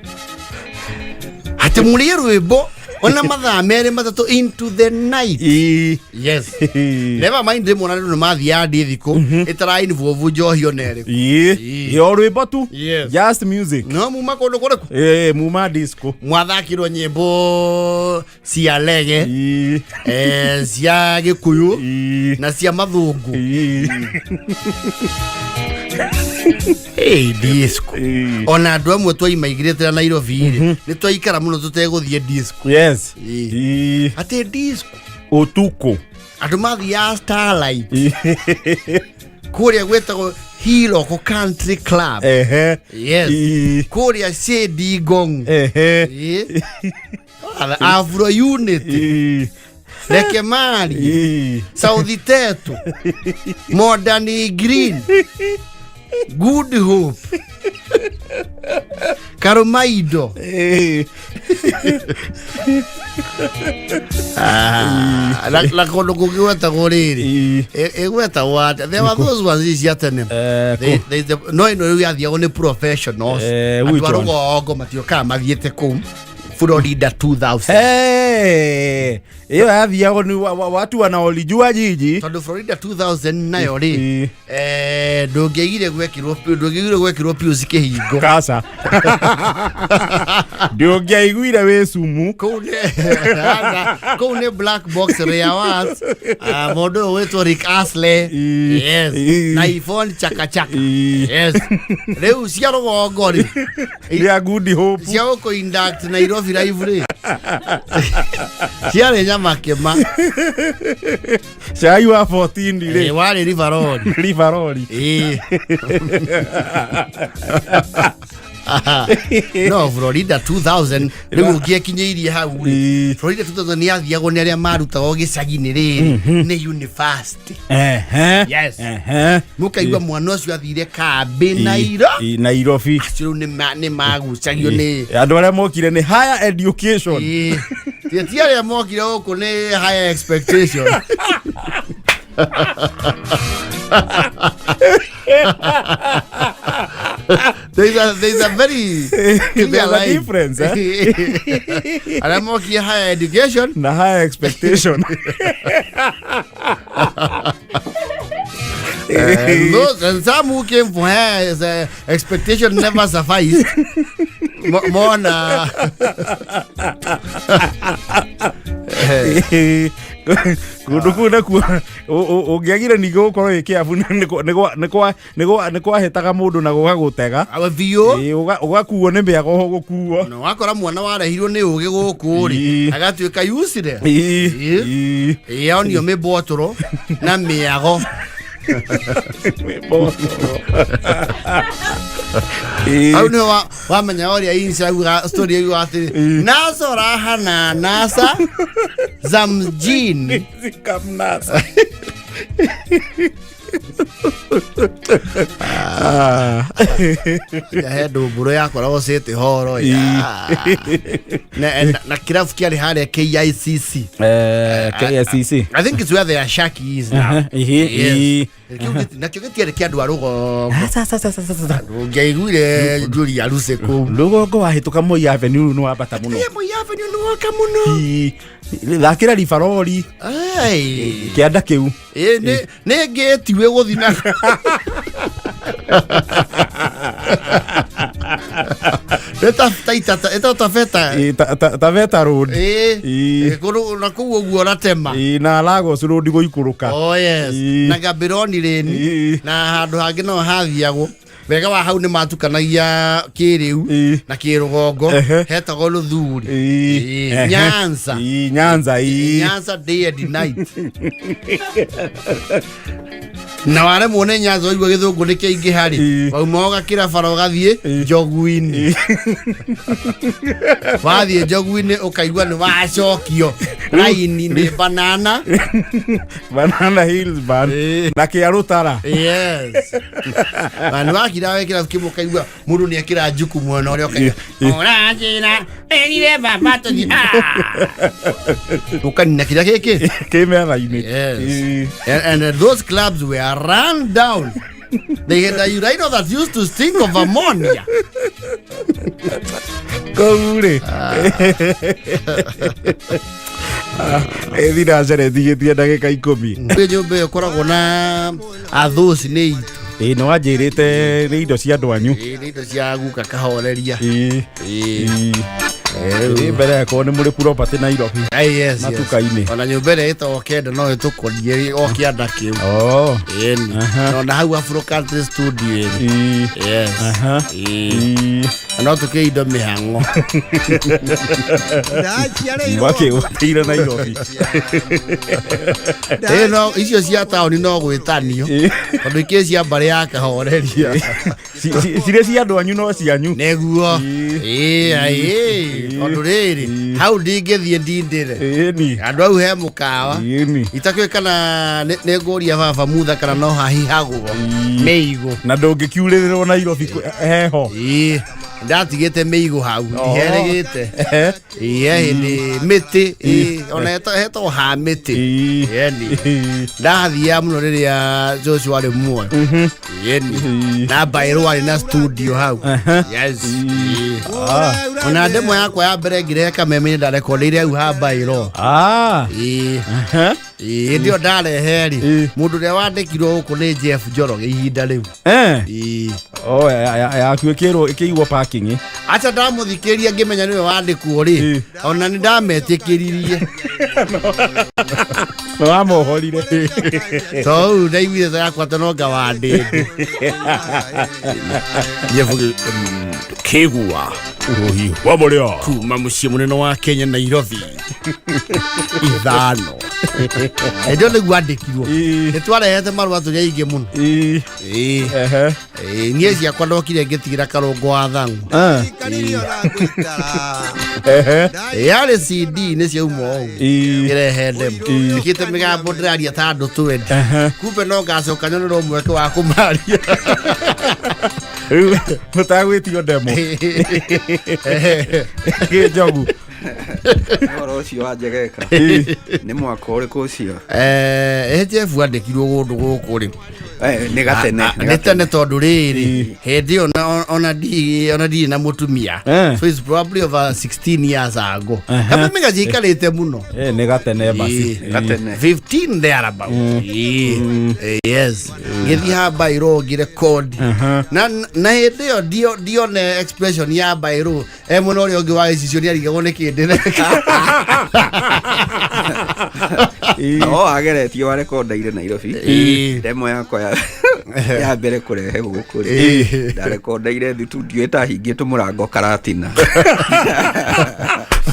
[SPEAKER 1] atĩ mũrĩe rwĩmbo ona mathaa 2 3 into the night. Yes, never mind, rĩmwe na rĩu nĩ mathiaga ndithiko ĩtara involve njohi ona ĩrĩkũ.
[SPEAKER 2] Ĩ o rwĩmbo tu. Just music.
[SPEAKER 1] No muma kũndũ kũrĩkũ?
[SPEAKER 2] Muma disco.
[SPEAKER 1] Mwathakirwo nyĩmbo cia lege, cia gĩkũyũ na cia mathũngũ. Hey, disco. Ona andũ amwe twaimaigirĩte na Nairobi rĩ, nĩ twaikara mũno tũtegũthiĩ disco. Atĩ disco.
[SPEAKER 2] Ũtukũ.
[SPEAKER 1] Andũ mathiaga Starlight kũrĩa gwĩtagwo Hiloko Country Club. Yes. Kũrĩa Shady Ngong. Afro Unity, Lekemari, South Tetu, Modern Green, Good Hope, Karumaido. Na kũndũ kũngĩ gwetagwo rĩrĩ, ĩgwetagwo atĩa? There were those ones cia tene. No ĩno rĩu yathiagwo nĩ professionals. Andũ
[SPEAKER 2] Which
[SPEAKER 1] a
[SPEAKER 2] one?
[SPEAKER 1] rũgongo matiokaga mathiĩte kũu Florida 2000.
[SPEAKER 2] Hey, hiyo yathiagwo ni watu wanaolijua jiji.
[SPEAKER 1] Tondũ Florida 2000 nayo rĩ, ndũngĩaigire gwekĩrwo pius kĩhingo.
[SPEAKER 2] Kasa ndũngĩaiguire wĩ cumu.
[SPEAKER 1] Kũu nĩ black box Reawas, mũndũ ũyũ wĩtwo Rick Astley. Yes. Na Yvonne Chaka Chaka. Yes, rĩu cia rũgongo rĩ,
[SPEAKER 2] ya Good Hope,
[SPEAKER 1] cia gũkũ induct Nairobi Live rĩ, ciarĩ nyamakĩma.
[SPEAKER 2] Cai wa 14 rĩ.
[SPEAKER 1] Warĩ Rivaroli.
[SPEAKER 2] Rivaroli.
[SPEAKER 1] Ĩĩ. No Florida 2000 rĩu ũngĩekinyĩirie hau rĩ, Florida 2000 nĩ yathiagwo nĩ arĩa marutagwo gĩcagi-inĩ rĩrĩ nĩ university. Yes. Mũkaigua mwana ũcio athire kambĩ Nairo
[SPEAKER 2] Nairobi.
[SPEAKER 1] Acio rĩu nĩ magucagio nĩ
[SPEAKER 2] Andũ arĩa mokire nĩ higher education.
[SPEAKER 1] Ĩĩ. Ti arĩa mokire gũkũ nĩ higher expectation. There's a very clear
[SPEAKER 2] There's a
[SPEAKER 1] line.
[SPEAKER 2] Difference, eh?
[SPEAKER 1] Arĩa mokie higher education
[SPEAKER 2] na higher expectation.
[SPEAKER 1] And those and some who came for higher expectation never sufficed. Mona.
[SPEAKER 2] Kũndũ kũu nakuo ũngĩagire ningĩ gũkorwo wĩ kĩabu nĩ kwahĩtaga mũndũ na gũgagũtega.
[SPEAKER 1] Awe biũ.
[SPEAKER 2] Ĩĩ, ũgakuo nĩ mĩago gũkuo.
[SPEAKER 1] No wakora mwana warehirwo nĩ ũgĩ gũkũ rĩ, agatuĩka useless. Ĩĩ, onio mĩbotoro na mĩago.
[SPEAKER 2] Mĩbotoro.
[SPEAKER 1] Hau nĩho wamenya ũrĩa Insa auga story auga atĩrĩ, nasa rahana nasa za mjini.
[SPEAKER 2] Zikamnasa. Ah.
[SPEAKER 1] He ndũmbũrũ yakoragwo cĩtĩ horo ya. Na kĩrabu kĩarĩ harĩa KICC.
[SPEAKER 2] KICC.
[SPEAKER 1] I think it's where the Ashaki is now.
[SPEAKER 2] Yes.
[SPEAKER 1] Kĩu nakĩo gĩtiarĩ kĩa andũ a rũgongo.
[SPEAKER 2] Sa, sa, sa, sa, sa, sa.
[SPEAKER 1] Ũngĩaiguire Julia Lucy kũu.
[SPEAKER 2] Rũgongo wahĩtũka Moi Avenue nĩ wambata mũno.
[SPEAKER 1] Ĩ, Moi Avenue nĩ woka mũno.
[SPEAKER 2] Thakĩra Rivaroli.
[SPEAKER 1] Ai.
[SPEAKER 2] Kĩanda kĩu.
[SPEAKER 1] Ĩ, nĩ ngĩtiwe gũthi na nĩ ta Taita ĩtagwo Taveta.
[SPEAKER 2] Ĩ, Taveta Road.
[SPEAKER 1] Ĩ.
[SPEAKER 2] Ĩ.
[SPEAKER 1] Ĩ, kũndũ na kũu ũguo ratema.
[SPEAKER 2] Ĩ, na Lagos Road gũikũrũka.
[SPEAKER 1] Oh yes. Na Gabironi lane. Na handũ hangĩ no hathiagwo wega wa hau nĩ matukanagia kĩrĩu na kĩrũgongo. Hetagwo Rũthuri. Ĩ, Nyanza.
[SPEAKER 2] Ĩ, Nyanza, ĩ.
[SPEAKER 1] Nyanza day and night, na waremwo nĩ Nyanza waigua gĩthũngũ nĩ kĩingĩ harĩ wauma ũgakĩra bara ũgathiĩ Njogu-inĩ. Wathiĩ Njogu-inĩ ũkaigua nĩ wacokio raini nĩ banana.
[SPEAKER 2] Banana Hills ban. Na Kĩarũtara.
[SPEAKER 1] Yes, na nĩ wakira wekĩra kĩmwe ũkaigua mũndũ nĩ ekĩra njuku mwena ũrĩa ũkaigua ũranjĩra erire baba tũthiĩ. Ah! Ũkanina kĩrĩa gĩkĩ
[SPEAKER 2] kĩ metha-inĩ.
[SPEAKER 1] Yes.
[SPEAKER 2] Ĩ.
[SPEAKER 1] And those clubs were run down. They had a urinal that used to stink of ammonia.
[SPEAKER 2] Kũu rĩ ĩthira nceretigĩtie ndagĩka 10.
[SPEAKER 1] Kwĩ nyũmba ĩyo ĩkoragwo na athũci nĩ itũ.
[SPEAKER 2] Ĩ, nĩ wanjĩrĩte nĩ indo cia andũ anyu.
[SPEAKER 1] Ĩ, nĩ indo cia guka kahoreria.
[SPEAKER 2] Ĩ. Ĩ. Ĩ, mbere yakorwo nĩ mũrĩ property Nairobi.
[SPEAKER 1] Ai, yes.
[SPEAKER 2] Matuka-inĩ.
[SPEAKER 1] Ona nyũmba ĩrĩa ĩtagwo kenda no ĩtũkorie o kĩanda kĩu.
[SPEAKER 2] Oh.
[SPEAKER 1] Ĩni. Na ona hau Afro Country Studio ĩni.
[SPEAKER 2] Ĩ.
[SPEAKER 1] Yes.
[SPEAKER 2] Ĩ.
[SPEAKER 1] Na no tũkĩe indo mĩhang'o.
[SPEAKER 2] Mwakĩgũtĩire Nairobi.
[SPEAKER 1] Ĩ, no icio cia taũni no gwĩtanio. Tondũ ikĩ cia mbarĩ ya kahoreria.
[SPEAKER 2] Cirĩ cia andũ anyu no cianyu.
[SPEAKER 1] Nĩguo.
[SPEAKER 2] Ĩ.
[SPEAKER 1] Ĩ, ai, tondũ rĩrĩ hau ndingĩthiĩ ndindĩre.
[SPEAKER 2] Ĩni.
[SPEAKER 1] Andũ au he mũkawa.
[SPEAKER 2] Ĩni.
[SPEAKER 1] Itakĩũĩ kana nĩ ngũria baba mutha kana no hahihagwo mĩigũ.
[SPEAKER 2] Na ndũngĩkiurĩrĩrwo Nairobi heho.
[SPEAKER 1] Ĩ, ndatigĩte mĩigũ hau ndiherĩgĩte. Ĩ, he hĩndĩ mĩtĩ. Ĩ, ona hetagwo ha mĩtĩ. Ĩni. Ndathiaga mũno rĩrĩa Joshua arĩ muoyo. Ĩni. Na Mbairũ arĩ na studio hau. Yes. Ĩ. Ona ndemo yakwa ya mbere ngĩrehe kameme ndarekondeire hau ha Mbairũ.
[SPEAKER 2] Ah.
[SPEAKER 1] Ĩ. Ĩ, hĩndĩ ĩyo ndarehe rĩ, mũndũ ũrĩa wandĩkirwo gũkũ nĩ Jeff Njoroge ihinda rĩu. Ĩ.
[SPEAKER 2] Oh, yaku ĩkĩrwo ĩkĩigwo parking.
[SPEAKER 1] Acha ndamũthikĩria ngĩmenya nĩwe wandĩkwo rĩ, ona nĩ ndametĩkĩririe.
[SPEAKER 2] Nĩ wamohorire.
[SPEAKER 1] Tou ndaiguire ta yakwa ta nonga wandĩndĩ Jeff kĩgua
[SPEAKER 3] Ũrũhi wa mũrĩo.
[SPEAKER 1] Kuma mũciĩ mũnene wa Kenya, Nairobi, 5 hĩndĩ ĩyo nĩguo andĩkirwo. Nĩ twarehete marũa tũrĩ aingĩ mũno. Ĩ. Ĩ, niĩ ciakwa ndokire ngĩtigĩra karũngo wa thang'u. Yarĩ CD nĩ ciauma ũguo. Ngĩrehe ndemo ĩkĩte mĩgambo ndĩraria ta andũ 20. Kumbe no ngacoka nyonerwo mweke wa kũmaria.
[SPEAKER 2] Rĩu mũtagwĩtio ndemo kĩnjogu.
[SPEAKER 4] Ũhoro ũcio wa Njegeka nĩ mwaka ũrĩkũ ũcio?
[SPEAKER 1] Jeff andĩkirwo kũndũ gũkũ rĩ,
[SPEAKER 4] Nĩ gatene.
[SPEAKER 1] Ah, ah, nĩ tene tondũ rĩrĩ hĩndĩ ĩyo ona ndirĩ na mũtumia. So it's probably over 16 years ago. Kameme gaciikarĩte mũno.
[SPEAKER 2] Nĩ gatene basi.
[SPEAKER 4] Gatene.
[SPEAKER 1] 15 thereabout. Yes, ngĩthiĩ ha bairo ngĩrekodi na hĩndĩ ĩyo ndione expression ya bairo e mũno ũrĩa ũngĩ wa gĩcicio nĩ arigagwo nĩ kĩndĩ.
[SPEAKER 4] No wageretie warekondeire Nairobi. Demo yakwa ya mbere kũrehe gũkũ rĩ, ndarekondeire studio ĩtahingĩtwo mũrango Karatina.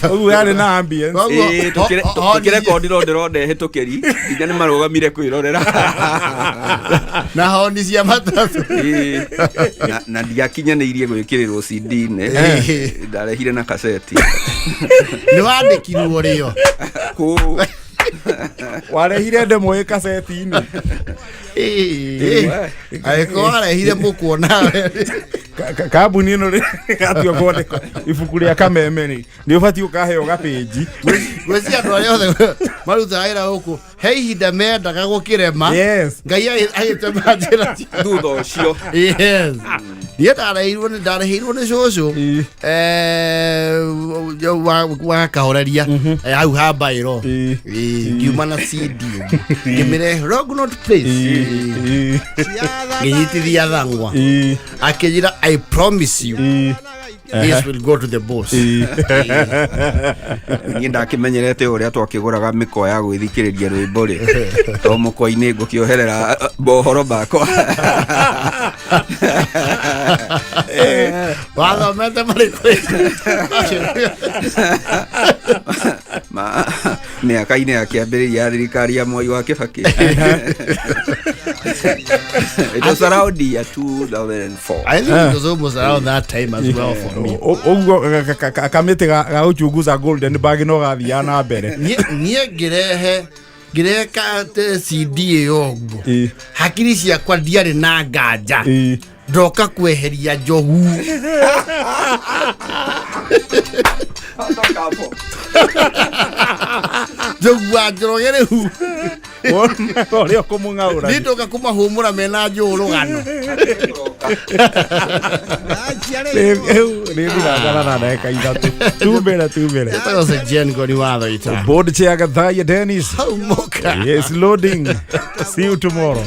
[SPEAKER 2] Ũguo yarĩ na ambience.
[SPEAKER 1] Koguo,
[SPEAKER 4] Tũkĩrekondi no ndĩrona hĩtũkĩri nginya nĩ marũgamire kwĩrorera.
[SPEAKER 1] Na honi cia matatũ.
[SPEAKER 4] Na ndiakinyanĩirie gwĩkĩrĩrwo CD-inĩ, ndarehire na kaseti.
[SPEAKER 1] Nĩ wandĩkirwo rĩo?
[SPEAKER 4] Kũ
[SPEAKER 2] Warehire ndemo ĩ kaseti-inĩ?
[SPEAKER 1] Angĩkorwo warehire mũkwo nawe.
[SPEAKER 2] Kambuni ĩno rĩ gatua kwandĩka ibuku rĩa kameme rĩ, nĩ ũbatiĩ ũkaheo gabĩnji.
[SPEAKER 1] Gwĩcia andũ arĩa othe marutaga wĩra gũkũ he ihinda mendaga gũkĩrema. Ngai agĩtema njĩra
[SPEAKER 4] thutha ũcio.
[SPEAKER 1] Yes, niĩ ndarehirwo nĩ cũcũ wa kahoreria hau ha bairo. Ngiuma na CD ũguo, ngĩmĩrehe Rognot Place, ngĩnyitithia thang'wa, akĩnjĩra, "I promise you this will go to the boss."
[SPEAKER 4] Niĩ ndakĩmenyerete ũrĩa twakĩgũraga mĩkwa ya gwĩthikĩrĩria rwĩmbo rĩ, to mũkwa-inĩ ngũkĩoherera mohoro makwa.
[SPEAKER 1] Wathomete marĩkũ?
[SPEAKER 4] Mĩaka-inĩ ya kĩambĩrĩria ya thirikari ya Mwai wa Kĩbakĩ. It was around year 2004.
[SPEAKER 1] I think it was almost around that time as well for me.
[SPEAKER 2] Ũguo kamĩtĩ ga uchunguza Golden Bag no gathiaga na mbere.
[SPEAKER 1] Niĩ ngĩrehe ka CD ĩyo ũguo, hakiri ciakwa ndiarĩ na nganja. Ndoka kweheria njogu. Njogu wa Njoroge rĩu.
[SPEAKER 2] Wona ũrĩa ũkũmũng'aũra.
[SPEAKER 1] Niĩ ndoka kũmahũmũra mena njũũ rũgano.
[SPEAKER 2] Rĩu nĩ thirangana na ndagĩka 3 tumbere tumbere.
[SPEAKER 1] Ĩtagwo St. Ngoni watho ita.
[SPEAKER 2] Board chair Gathaiya Dennis.
[SPEAKER 1] Hau mũka.
[SPEAKER 2] Yes, loading. See you tomorrow.